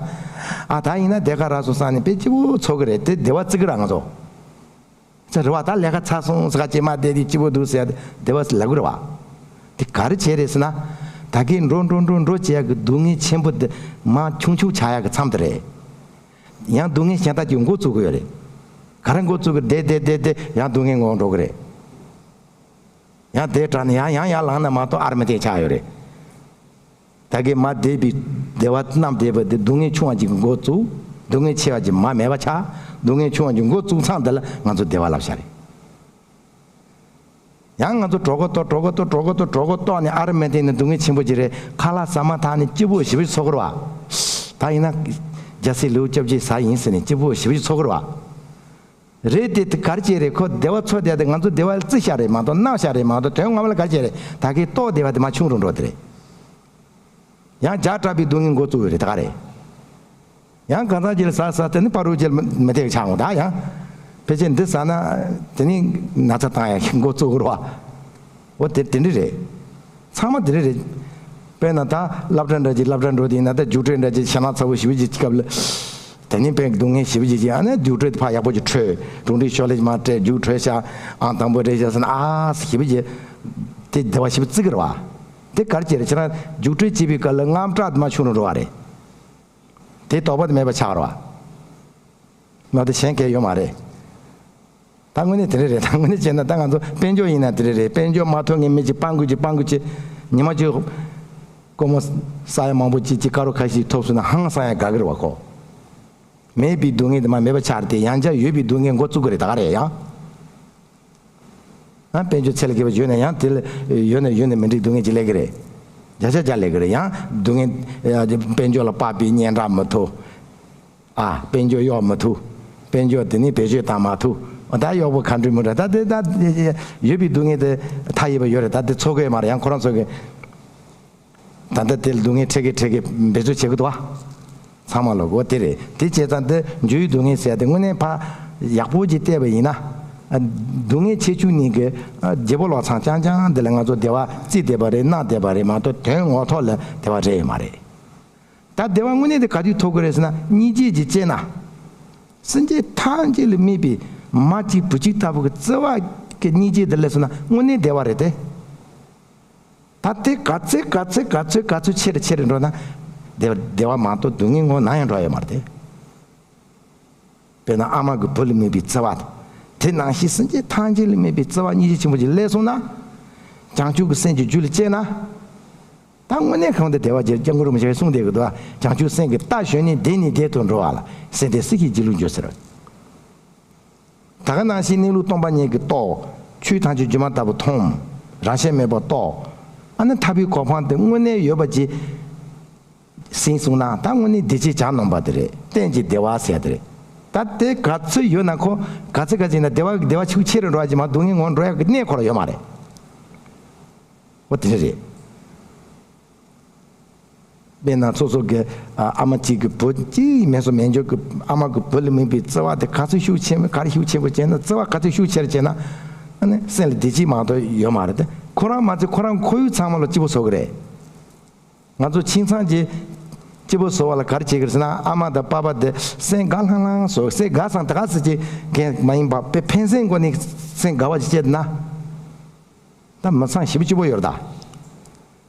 ཨ་ད་ཡིན་ན་བསྡད་ག་རག་སོང་བསམ་ནས་དཔེ་སྐྱིད་པོ་ཚོར་གི་རེད། དེ་བདེ་བ་བརྩི་གི་རེད་ང་ཚོ། ཚེ་རེད་བ། ད་ལས་ཀ་ཚར་སོང་ཟེར་ག་ཅིག་མར་བསྡད་དེ་སྐྱིད་པོ་འདུག་ཟེར་ཡ་དེ་བདེ་བ་ལབ་གི་རེད་བ། དེ་ག་རེ་བྱས་རེད་ཟེར་ན། ད་གིན་འགྲོ་འགྲོ་འགྲོ་འགྲོ་བྱེད་ཡ་གི་སྡུག་བསྔལ་ཆེན་པོ་དེ་མར་ཆུང་ཆུང་ཆགས་ཡ་གི་མཚམས་དེ་རེད། ཡང་སྡུག་བསྔལ་གཞན་དག་ཅིག་འགོ་བཙུགས་གི་ཡོད་རེད། ག་རེ་འགོ་བཙུགས་གི་རེད། བསྡད་བསྡད་བསྡད་བསྡད་ཡང་སྡུག་བསྔལ་ངོ་འགྲོ་གི་རེད། ཡང་དེ་དྲག་ནས་ཡང་ཡང་ཡར་ལངས་ན་མ་གཏོགས་ཨར་མི་ཐེག་ཆགས་ཡོད་རེད། ད་གིན་མར་བསྡད་པའི་བདེ་བ་བསྣམས་བསྡད་པ་དེ་སྡུག་བསྔལ་ཆུང་བ་ཅིག་གི་འགོ་བཙུགས། སྡུག་བསྔལ་ཆེ་བ་ཅིག་མར་མེད་པ་ཆགས། སྡུག་བསྔལ་ཆུང་བ་ཅིག་འགོ་བཙུགས་མཚམས་དེ་ལ་ང་ཚོ་བདེ་བ་ལབ་བཞག་རེད། ཡང་ང་ཚོ་གྲོད་ཁོག་ལྟོགས་གྲོད་ཁོག་ལྟོགས་གྲོད་ཁོག་ལྟོགས་གྲོད་ཁོག་ལྟོགས་ནས་ཨར་མི་ཐེག་ནས་སྡུག་བསྔལ་ཆེན་པོ་ཅིག་རེད། ཁ་ལག་ཟ་མ་ཐག་ནས་སྐྱིད་པོ་ཞེ་པོ་ཅིག་ཚོར་གི་རེད་བ། ད་ཡིན་ན་རྒྱལ་སྲས་ལེའུ་བཅོ་བརྒྱད་ཟ་ཡིན་ཟེར་ནས་སྐྱིད་པོ་ཞེ་པོ་ཅིག་ཚོར་གི་རེད་བ། རེད་དེ། དེ་ག་རེ་བྱས་རེད། ཁོ་བདེ་བ་འཚོལ་བསྡད་དེ་ང་ཚོ་བདེ་བ་བརྩི་བཞག་རེད་མ་གཏོགས་གནང་བཞག་རེད་མ་གཏོགས་དོན་ངོ་མ་ལ་ག་རེ་བྱས་རེད། ད་གིན་ལྟོགས་བསྡད་པ་དེ་མར་ཆུང་རུ་འགྲོ་དེ་རེད། ཡང་བརྒྱ་ཕྲག་པའི་སྡུག་བསྔལ་འགོ་བཙུགས་ཡོད་རེད། ད་ག་རེད། ཡང་གང་ཟག་ཅིག་ལ་ཟ་ཟ་དེ་ནི་ཕ་རོལ་ཅིག་ལ་མི་བདེ་བ་ཆགས་འོང་ད་ཡང་། ཕལ་ཆེར་འདི་ཟ་ན་དེ་ནི་ན་ཚ་བཏང་ཡ་འགོ་བཙུགས་རོ། འོ་དེ་དེ་འདྲ་རེད། ཚང་མ་དེ་འདྲ་རེད། དཔེར་ན་ད་སློབ་གྲྭ་འདྲ་ཅིག་སློབ་གྲྭ་འགྲོ་དུས་ན་ད་རྒྱུགས་སྤྲོད་འདྲ་ཅིག་ཞེད་སྣང་ཚ་པོ་ཞེ་པོ་ཅིག་སྐབས་ལ། དེ་ནི་དཔེ་སྡུག་བསྔལ་ཞེ་པོ་ཅིག་ཅིག་ཨ་ནི་རྒྱུགས་སྤྲོད་དེ་ཕར་ཡག་པོ་ཅིག་འཕྲོད། གྲུང་འབྲས་ཤོག་ལེ་ཅིག་མར་སྤྲད། རྒྱུགས་འཕྲོད་ཤག་ཨང་དང་པོ་རེད་ཤག་ཟེར་ན་ཨ་ཞེ་པོ་ཅིག་དེ་བདེ་བ་ཞེ་པོ་བརྩི་གི་རེད་བ། དེ་ག་རེ་བྱས་རེད་ཁྱེད་རང་རྒྱུགས་སྤྲོད་བྱེད་པའི་སྐབས་ལ་དངངས་སྐྲག་དེ་མར་ཤོར་འགྲོ་བ་རེད། དེ་དོགས་པ་དེ་མེད་པ་ཆགས་རེད་བ། མ་གཏོགས་གཞན་གང་ཡང་ཡོད་མ་རེད། ད་དངོས་གནས་དེ་འདྲ་རེད། ད་དངོས་གནས་བྱས་ན་ད་ང་ཚོ་དཔལ་འབྱོར་ཡིན་ན་དེ་འདྲ་རེད། དཔལ་འབྱོར་མ་ཐོབ་མཁན་མི་གཅིག་སྤྲང་པོ་གཅིག་སྤྲང་པོ་གཅིག་ཉི་མ་གཅིག་སྒོར་མོ་ས་ཡ་མང་པོ་གཅིག་གཅིག་དཀར་པོ་ཁ་ཤས་ཐོབ་སོང་ན་ཧང་སང་ཡ་དགའ་གི་རེད་བ་ཁོ། མེད་པའི་སྡུག་བསྔལ་དེ་མ་མེད་པ་ཆགས་ཏེ་ཡང་བསྐྱར་ཡོད་པའི་སྡུག་བསྔལ་འགོ་བཙུགས་ཀྱི་རེད་ད་ག་རེད་ཡང་། ཨ་དཔལ་འབྱོར་ཚད་ལས་བརྒལ་བ་ཡོད་ན་ཡང་དེ་ལ་ཡོད་ན་ཡོད་ན་མི་འགྲིག་སྡུག་བསྔལ་ཅིག་སླེབས་ཀྱི་རེད། བརྒྱ་ཆ་བརྒྱ་སླེབས་ཀྱི་རེད་ཡང་སྡུག་བསྔལ། དཔལ་འབྱོར་ལ་དཔག་པའི་སྙན་གྲགས་མི་ཐོབ། ཨ་དཔལ་འབྱོར་གཡོག་མི་ཐུབ། དཔལ་འབྱོར་དེ་ནི་བེད་སྤྱོད་བཏང་མ་ཐུབ། ཨ་ད་གཡོག་པོ་ག་འདྲ་མི་འདྲ་ད་དེ་ད་ཡོད་པའི་སྡུག་བསྔལ་དེ་མཐའ་ཡས་པ་ཡོད་རེད། ད་དེ་ཚོར་གི་ཡོད་མ་རེད་ཡང་ཁོ་རང་ཚོ་གི། ད་ལྟ་དེ་ལ་སྡུག་བསྔལ་འཕྲད་ཀྱི་འཕྲད་ཀྱི་འབད་རྩོལ་བྱེད་ཀྱི་འདུག་བ། ཚང་མ་ལོག་གོ་དེ་རེད། དེ་བྱས་ཙང་དེ་འགྱུར་བའི་སྡུག་བསྔལ་ཟེར་ཡ་དེ་དངོས་གནས་ཕ་ཡག་པོ་ཅིག་བལྟས་པ་ཡིན་ན། ཨ་སྡུག་བསྔལ་ཆེ་ཆུང་གཉིས་ཀྱི་ཨ་བརྗེ་པོ་ལོག་ཚང་རྐྱང་རྐྱང་འདི་ལ་ང་ཚོ་བདེ་བ་བརྩིས་བསྡད་པ་རེད། གནང་བསྡད་པ་རེད་མ་གཏོགས་དོན་ངོ་ཐོག་ལ་བདེ་བ་རེད་ཡོད་མ་རེད། ད་བདེ་བ་དངོས་གནས་དེ་ག་དུས་ཐོབ་ཀྱི་རེད་ཟེར་ན་སྙིང་རྗེ་ཅིག་སྐྱེས་ན། སེམས་ཅན་ཐམས་ཅད་ལ་དམིགས་པའི་མ་གཅིག་བུ་གཅིག་ལྟ་བུ་གི་བརྩེ་བ་གི་སྙིང་རྗེ་དེ་སླེབས་སོང་ན་དངོས་གནས་བདེ་བ་རེད་དེ། ད་དེ་ག་ཚོད་ག་ཚོད་ག་ཚོད་ག་ཚོད་ཆེ་རུ་ཆེ་རུ་འགྲོ་ན། བདེ་བ་བདེ་བ་མ་གཏོགས་སྡུག་བསྔལ་ངོ་ན་ཡང་འགྲོ་ཡོད་མ་རེད་དེ། དཔེར་ན་ཨ་མ་གི་བུ་ལ་དམིགས་པའི་བརྩེ་བ་དང་། དེ་ནང་བཞིན་སེམས་ཅན་ཐམས་ཅད་ལ་དམིགས་པའི་བརྩེ་བ་སྙིང་རྗེ་ཆེན་པོ་ཅིག་སླེབས་སོང་ན། བྱང་ཆུབ་ཀྱི་སེམས་ཀྱི་རྒྱུད་ལ་སྐྱེས་ན། ད་དངོས་གནས་གང་དུ་བདེ་བ་ཅན་སྐྱབས་མགོན་རིན་པོ་ཆེས་གསུངས་བསྡད་ཀྱི་འདུག་བྱང་ཆུབ་སེམས་ཀྱི་རྟ་ཞོན་ནས་བདེ་ནས་བདེ་དུ་འགྲོ་བ་ལ་སེམས་དེ་སྲིད་ཞིའི་སྒྱིད་ལུག་འགྱུར་ཟེར། ད་ག་ནང་བཞིན་གནས་ལུགས་སྟོང་པ་ཉིད་ཀྱི་རྟོགས། ཆོས་ཐམས་ཅད་སྒྱུ་མ་ལྟ་བུ་མཐོང་། རང་ཞལ་མེད་པར་རྟོགས། ཨ་ནི་ཐར་པའི་གོ་འཕང་དེ་དངོས་གནས་ཡོད་པ་ཅིག་ཟིན་སོང་ན་ད་དངོས་གནས་བདེ་སྐྱིད་གྱ་ནོམ་པ་དེ་རེད། གཏན་གྱི་བདེ་བ་ཟེར་ཡ་དེ་རེད། ད་དེ་ག་ཚོད་ཡོད་ན་ཁོ་ག་ཚོད་ག་ཚོད་ཡིན་ན་བདེ་བ་བདེ་བ་ཆུ་ཆེ་རུ་འགྲོ་ཡ་ཅིག་མ་སྡུག་བསྔལ་ངོ་འགྲོ་ཡ་གི་གནས་ཁོ་ར་ཡོད་མ་རེད། འོ་དེ་འདྲ་རེད། དཔེར་ན་སོ་སོ་གི་ཨ་ཨ་མ་གཅིག་གི་བུ་གཅིག་མེད་སོ་མེད་འཇོག་གི་ཨ་མ་གི་བུ་ལ་དམིགས་པའི་བརྩེ་བ་དེ་ག་ཚོད་ཤུགས་ཆེན་པོ་ག་རེ་ཤུགས་ཆེན་པོ་བྱས་ན་བརྩེ་བ་ག་ཚོད་ཤུགས་ཆེར་བྱས་ན་ཨ་ནི་སེམས་ལ་བདེ་སྐྱིད་མ་གཏོགས་ཡོད་མ་རེད་དེ། ཁོ་རང་མ་ཚད་ཁོ་རང་ཁོར་ཡུག་ཚང་མ་ལ་སྐྱིད་པོ་བཟོ་གི་རེད། ང་ཚོ་ཁྱིམ་ཚང་གི་སྐྱིད་པོ་བཟོ་བ་ལ་ག་རེ་བྱེད་ཀྱི་རེད་ཟེར་ན་ཨ་མ་དང་པ་ཕ་དེ་སེམས་དགའ་ལྷང་ལྷང་བཟོ། སེམས་དགའ་སང་དེ་ག་ཟེར་གྱི་གན་མ་ཡིན་པ་དཔེ་ཕན་སེམས་སྒོ་ནས་སེམས་དགའ་བ་ཅིག་སྐྱེས་ན། ད་མི་ཚང་ཞེ་པོ་སྐྱིད་པོ་ཡོད་རེད་ད།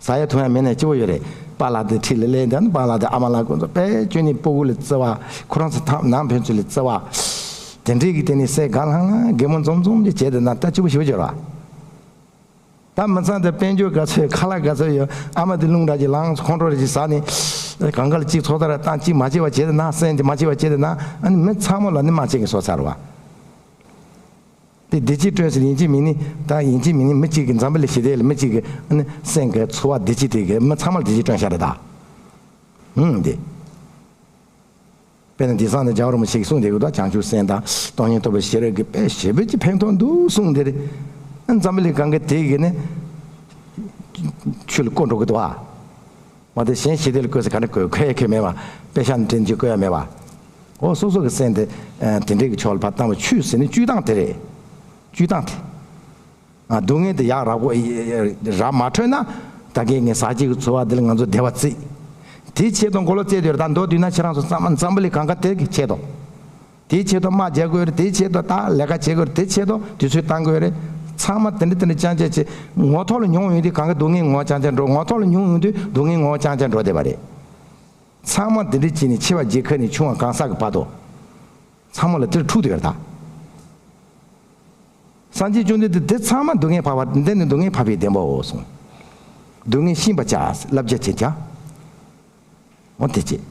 ཟ་ཡ་འཐུང་ཡ་མེད་ན་སྐྱིད་པོ་ཡོད་རེད། པཱ་ལགས་དེ་འཁྲིས་ལ་སླེབས་འདི་ནི་པཱ་ལགས་དེ་ཨ་མ་ལགས་ཁོང་ཚོ་དཔེ་ཁྱོད་ནི་སྤུ་གུ་ལ་བརྩེ་བ། ཁོ་རང་ཚོ་ཐང་ནང་ཕན་ཚུན་ལ་བརྩེ་བ། དེ་འདྲའི་གི་དེ་ནི་སེ་དགའ་ལྷང་ལྷང་གད་མོ་འཛོམས་འཛོམས་ཀྱི་བྱས་དེ་ན་ད་སྐྱིད་པོ་ཞེ་པོ་ཡོད་རེད། ད་མི་ཚང་དེ་དཔལ་འབྱོར་ག་ཚོད་ཁ་ལག་ག་ཚོད་ཡོད་ཨ་མ་དེ་རླུང་འདྲ་ཅིག་ལངས་ཁོང་ཁྲོ་རེ་ཅིག་ཟ་ནི། གང་ག་ལ་གཅིག་ཚོགས་ད་ར་བཏང་གཅིག་མ་བྱེད་པ་བྱས་དེ་ན་སེམས་དེ་མ་བྱེད་པ་བྱས་དེ་ན་ཨ་ནི་མི་ཚང་མ་ལ་ནི་མ་བྱེད་གི་སོ་ཚར་བ། དེ་བདེ་སྐྱིད་སྐྲུན་ཟེར་ཡིན་གཅིག་མིན་ནི་ད་ཡིན་གཅིག་མིན་ནི་མི་གཅིག་གི་འཛམ་བུ་གླིང་ཞི་བདེ་ལ་མི་གཅིག་གི་ཨ་ནི་སེམས་ཀྱི་ཚོར་བ་བདེ་སྐྱིད་དེ་གི་མི་ཚང་མ་ལ་བདེ་སྐྱིད་སྐྲུན་བཞག་རེད་ད། ཧུང་དེ། དཔེར་ན་དེང་སང་ནི་རྒྱལ་བ་རིན་པོ་ཆེ་གིས་གསུངས་བསྡད་ཀྱི་འདུག་བྱང་ཆུབ་སེམས་དང་སྟོང་ཉིད་རྟོགས་པའི་ཤེས་རབ་ཀྱི་དཔེ་ཞེ་པོ་ཅིག་ཕན་ཐོགས་འདུག་གསུངས་དེ་རེད། ཨ་འཛམ་བུ་གླིང་གང་ག་དེ་གི་ནི་ཆོས་ལ་བཀོད་འགྲོ་གི་འདུག་ཨ། མ་དེ་གཞན་ཞི་བདེ་ལ་བཀོད་ཟེར་ག་འདྲ་བཀོད་ཁོ་ཡ་ཁོས་མེད་པ། དཔེ་ཤག་ནས་དྲན་གྱི་བཀོད་ཡ་མེད་པ། འོ་སོ་སོ་གི་སེམས་དེ་ཨ་དེ་འདྲའི་གི་ཕྱོགས་ལ་ཕར་བཏང་བ་ཆོས་ཟེར་ནི་བཅོས་སྟངས་དེ་རེད། བཅོས་སྟངས་དེ། ཨ་སྡུག་བསྔལ་དེ་ཡག་རག་པོ་རག་མ་འཕྲོད་ན་ད་གིན་ངས་ཟ་བྱེད་ཀྱི་འཚོ་བ་འདི་ལ་ང་ཚོ་བདེ་བ་བརྩི། དེའི་ཆེད་དུ་མགོ་ལོག་བརྩེ་དུས་ད་མདོ་བསྡུས་ན་ཁྱེད་རང་ཚོ་ཚང་མ་འཛམ་བུ་གླིང་གང་ག་དེ་གི་ཆེད་དུ། དེའི་ཆེད་དུ་དམག་རྒྱག་དགོས་རེད། དེའི་ཆེད་དུ་ད་ལས་ཀ་བྱེད་དགོས་རེད། དེའི་ཆེད་དུ་དུས་ཚོད་བཏང་དགོས་རེད། ཚང་མ་དེ་འདྲ་དེ་འདྲ་ཅང་ཅང་བྱེད། ངོ་ཐོག་ལ་མྱོང་ཡོང་དུས་གང་ག་སྡུག་བསྔལ་ངོ་ཅང་ཅང་འགྲོ། ངོ་ཐོག་ལ་མྱོང་ཡོང་དུས་སྡུག་བསྔལ་ངོ་ཅང་ཅང་འགྲོ་བསྡད་པ་རེད། ཚང་མ་དེ་འདྲ་བྱས་ནས་ཆེ་བ་རྗེས་ཁ་ནས་ཆུང་བ་གང་ཟག་གི་བར་དུ། ཚང་མ་ལ་དེར་འཁྲུག་བསྡད་ཡོད་རེད་ད། སངས་རྒྱས་བཅོམ་ལྡན་འདས་དེ་ཚང་མ་སྡུག་བསྔལ་འཕགས་པ་འདི་ནི་སྡུག་བསྔལ་འཕགས་པའི་བདེན་པའོ་གསུངས། སྡུག་བསྔལ་ཤེས་པར་བྱ། བསླབ་བྱ་བྱེད་བྱ། འོ་དེ་བྱེད།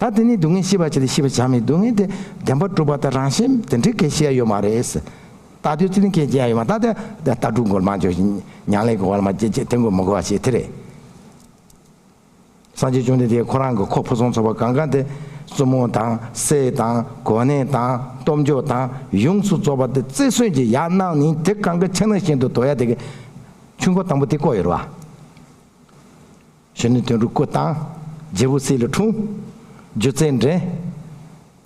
ད་དེ་ནི་སྡུག་བསྔལ་ཤེས་པར་བྱ་དེ་ཤེས་པར་བྱ་མི་སྡུག་བསྔལ་དེ་བདེན་པར་གྲུབ་པ་དང་རང་བཞིན་དེ་འདྲའི་སྐད་ཤེས་ཡ་ཡོད་མ་རེད། ལྟ་དུས་ཚེ་ནི་སྐད་ཅེས་ཡ་ཡོད་མ་ད་དེ་ལྟ་གྲུབ་མགོར་མ་འཇོག་ཉམས་ལེན་གྱི་འོག་ལ་མ་བྱེད་ཅེས་དེ་མགོ་མི་གོ་བ་ཞེས་དེ་རེད། སངས་རྒྱས་བཅོམ་ལྡན་འདས་ཁོ་རང་གི་ཁོ་ཕུན་སུམ་ཚོགས་པ་གང་ག་དེ་བཙུན་མོ་དང་སྲས་དང་གོ་གནས་དང་སྟོབས་འབྱོར་དང་ཡོངས་སུ་རྫོགས་པ་དེ་བརྩི་སྲུང་གྱི་ཡར་གནང་ནས་དེ་གང་ག་ཆ་ནང་བཞིན་དུ་དོར་ཡ་དེ་གི་ཆོས་འཁོར་དང་པོ་དེ་བསྐོར་ཡོད་རེད་བ། གཞོན་ནུ་དོན་གྲུབ་སྐུ་བལྟམས། རྒྱལ་པོ་སྲས་ལ་འཁྲུངས། སྒྱུ་རྩལ་འགྲན།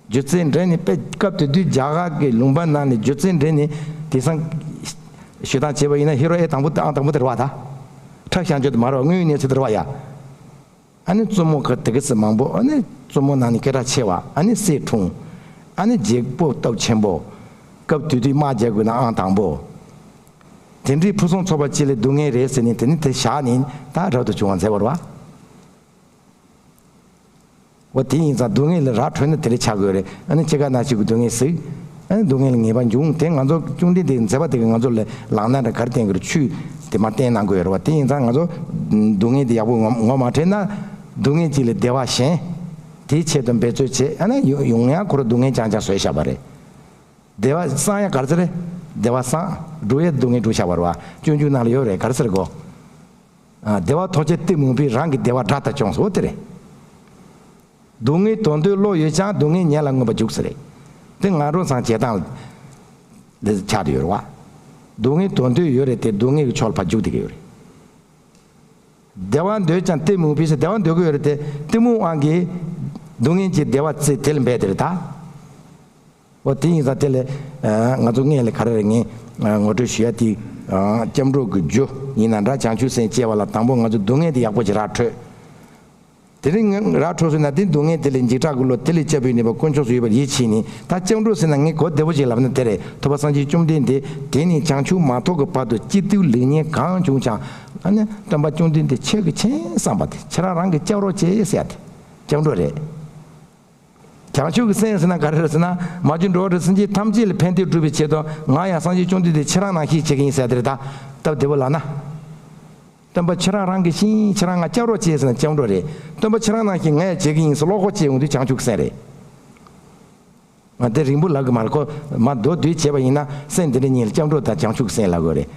སྒྱུ་རྩལ་འགྲན་ནི་དཔེ་སྐབས་དེ་དུས་རྒྱ་གར་གྱི་ལུང་པ་ནང་ནས་སྒྱུ་རྩལ་འགྲན་ནི་དེང་སང་ཞུ་སྟངས་བྱས་པ་ཡིན་ན་ཧི་རོ་ཨེ་དང་པོ་ཨང་དང་པོ་དེ་རེད་བ། ད་ཁྲ་ཤང་ཆོས་དེ་མ་རེད་བ། དངོས་ཡོད་གནས་ཚུལ་དེ་རེད་བ་ཡ། ཨ་ནི་བཙུན་མོ་ག་དེ་ག་ཚོད་མང་པོ། ཨ་ནི་བཙུན་མོ་ནང་ནས་སྐད་གྲགས་ཆེ་བ། ཨ་ནི་སྲས་འཁྲུངས། ཨ་ནི་རྒྱལ་པོ་སྟོབས་ཆེན་པོ། སྐབས་དེ་དུས་དམག་རྒྱག་དགོས་ན་ཨང་དང་པོ། དེ་འདྲའི་ཕུན་སུམ་ཚོགས་པ་ཅིག་ལ་སྡུག་བསྔལ་རེད་ཟེར་ནས་དེ་ནི་དེ་བཞག་ནས་ད་རབ་ཏུ་བྱུང་བ་མཛད་པ་རེད་བ། འོ་དེ་ཡིན་ཙང་སྡུག་བསྔལ་ལ་ར་འཕྲོད་ན་དེ་འདྲ་ཆགས་དགོས་རེད། ཨ་ནི་ཅི་ག་ན་ཅིག་གི་སྡུག་བསྔལ་གཟིགས། ཨ་ནི་སྡུག་བསྔལ་ལ་ངེས་པ་འབྱུང་། དེ་ང་ཚོ་བཅོམ་ལྡན་འདས་མཛད་པ་དེ་གིས་ང་ཚོ་ལ་ལག་ན་ར་ག་རེ་བསྟན་གྱི་རེད། ཆོས་དེ་མར་བསྟན་གནང་དགོས་ཡོད་རེད་བ། དེ་ཡིན་ཙང་ང་ཚོ་སྡུག་བསྔལ་དེ་ཡག་པོ་ངོ་ངོ་མ་འཕྲད་ན་སྡུག་བསྔལ་ཅིག་ལ་བདེ་བ་ཞེན། དེའི་ཆེད་དུ་འབད་རྩོལ་བྱེད། ཨ་ནི་ཡོང་ཡོང་ཡང་ཁོ་རང་སྡུག་བསྔལ་རྐྱང་རྐྱང་བཟོས་བཞག་པ་རེད། བདེ་བ་བསམ་ཡ་ག་རེ་ཟེར་རེད། བདེ་བ་བསམ། སྒྲུབ་ཡ་སྡུག་བསྔལ་སྒྲུབ་བཞག་པ་རེད་བ། སྤྱོད་འཇུག་ནང་ལ་ཡོད་རེད། ག་རེ་ཟེར་གོ། ཨ། བདེ་བ་ཐོབ་བྱེད་གཏི་མུག་པས། རང་གི་བདེ་བ་དགྲ་ལྟར་སྐྱོང་ཟེར་བ་དེ་རེད། སྡུག་བསྔལ་དོར་འདོད་བློ་ཡོད་ཀྱང་། སྡུག་བསྔལ་ཉེ་ལ་མངོན་པར་རྒྱུག་ཟེར་རེད། དེ་ང་རང་ཚང་བྱེད་སྟངས་ལ་ཆགས་བསྡད་ཡོད་རེད་བ། སྡུག་བསྔལ་དོར་འདོད་ཡོད་རེད་དེ་སྡུག་བསྔལ་གྱི་ཕྱོགས་ལ་ཕར་རྒྱུག་བསྡད་ཀྱི་ཡོད་རེད། བདེ་བ་འདོད་ཀྱང་གཏི་མུག་པས་ཟེར། བདེ་བ་འདོད་ཀྱི་ཡོད་རེད་དེ་གཏི་མུག་དབང་གིས་སྡུག་བསྔལ་གྱི་བདེ་བ་བརྩིས་དེ་ལ་འབད་དེ་རེད་ད། འོ་དེ་ཡིན་ཙང་དེ་ལས་ང་ཚོ་སྔོན་ལ་ག་རེ་རེད། ངས་ངོ་སྤྲོད་ཞུ་ཡ་དེ་སྐྱབས་འགྲོ་གི་རྒྱུ་ཡིན་ན་འདྲ། བྱང་ཆུབ་སེམས་སྐྱེ་བ་ལ་དང་པོ་ང་ཚོ་སྡུག་བསྔལ་དེ་ཡག་པོ་ཅིག་ར་འཕྲོད། དེ་རིང་ང་ར་འཕྲོད་སོང་ན་དེ་སྡུག་བསྔལ་དེ་ལས་འཇིགས་སྐྲག་གི་བློ། དེ་ལས་སྐྱོབ་པའི་ནུས་པ་དཀོན་མཆོག་སུ་ཡོད་པར་ཡིད་ཆེས་ནས། ད་སྐྱབས་འགྲོ་ཟེར་ན་ངས་གོ་བདེ་པོ་ཅིག་ལབ་ན་དེ་རེད། ཐུབ་པ་སངས་རྒྱས་བཅོམ་ལྡན་འདས་དེ་ནས་བྱང་ཆུབ་མ་ཐོབ་ཀྱི་བར་དུ་སྐྱིད་སྡུག་ལེགས་ཉེས་གང་བྱུང་ཀྱང་། ཨ་ནི་སྟོན་པ་བཅོམ་ལྡན་འདས་ཆོས་ཀྱི་མཆན་བསམ་པ་དེ་ཁྱེད་རང་རང་གིས་སྐྱབས་རོགས་བྱེད་ཟེར་ཡ་དེ་སྐྱབས་འགྲོ་རེད། བྱང་ཆུབ་ཀྱི་སེམས་ཟེར་ན་ག་རེ་རེད་ཟེར་ན། མ་གྱུར་འགྲོ་བ་རིགས་སེམས་ཅན་ཐམས་ཅད་ལ་ཕན་བདེ་སྒྲུབ་པའི་ཆེད་དུ་ང་ཡང་སངས་རྒྱས་བཅོམ་ལྡན་འདས་ཁྱེད་རང་ནང་བཞིན་བྱེད་ཀྱི་ཡིན་ཟེར་དེ་རེད་ད། སྟབས་བདེ་པོ་ལབ་ན། སྟོན་པ་ཁྱེད་རང་རང་གི་བཞིན་ཁྱེད་རང་ང་སྐྱབས་རོགས་བྱེད་ཟེར་ན་སྐྱབས་འགྲོ་རེད། སྟོན་པ་ཁྱེད་རང་ནང་བཞིན་ང་ཡང་བྱེད་ཀྱི་ཡིན་ཟེར་བློ་ཁོག་བྱེད་ཡོང་དུས་བྱང་ཆུབ་ཀྱི་སེམས་རེད། ང་དེ་རིང་པོ་ལབ་གི་མ་རེད། ཁོ་མ་མདོར་བསྡུས་བྱས་པ་ཡིན་ན་སེམས་དེ་འདྲ་གཉིས་ལ་སྐྱབས་འགྲོ་དང་བྱང་ཆུབ་ཀྱི་སེམས་ལབ་དགོས་རེད།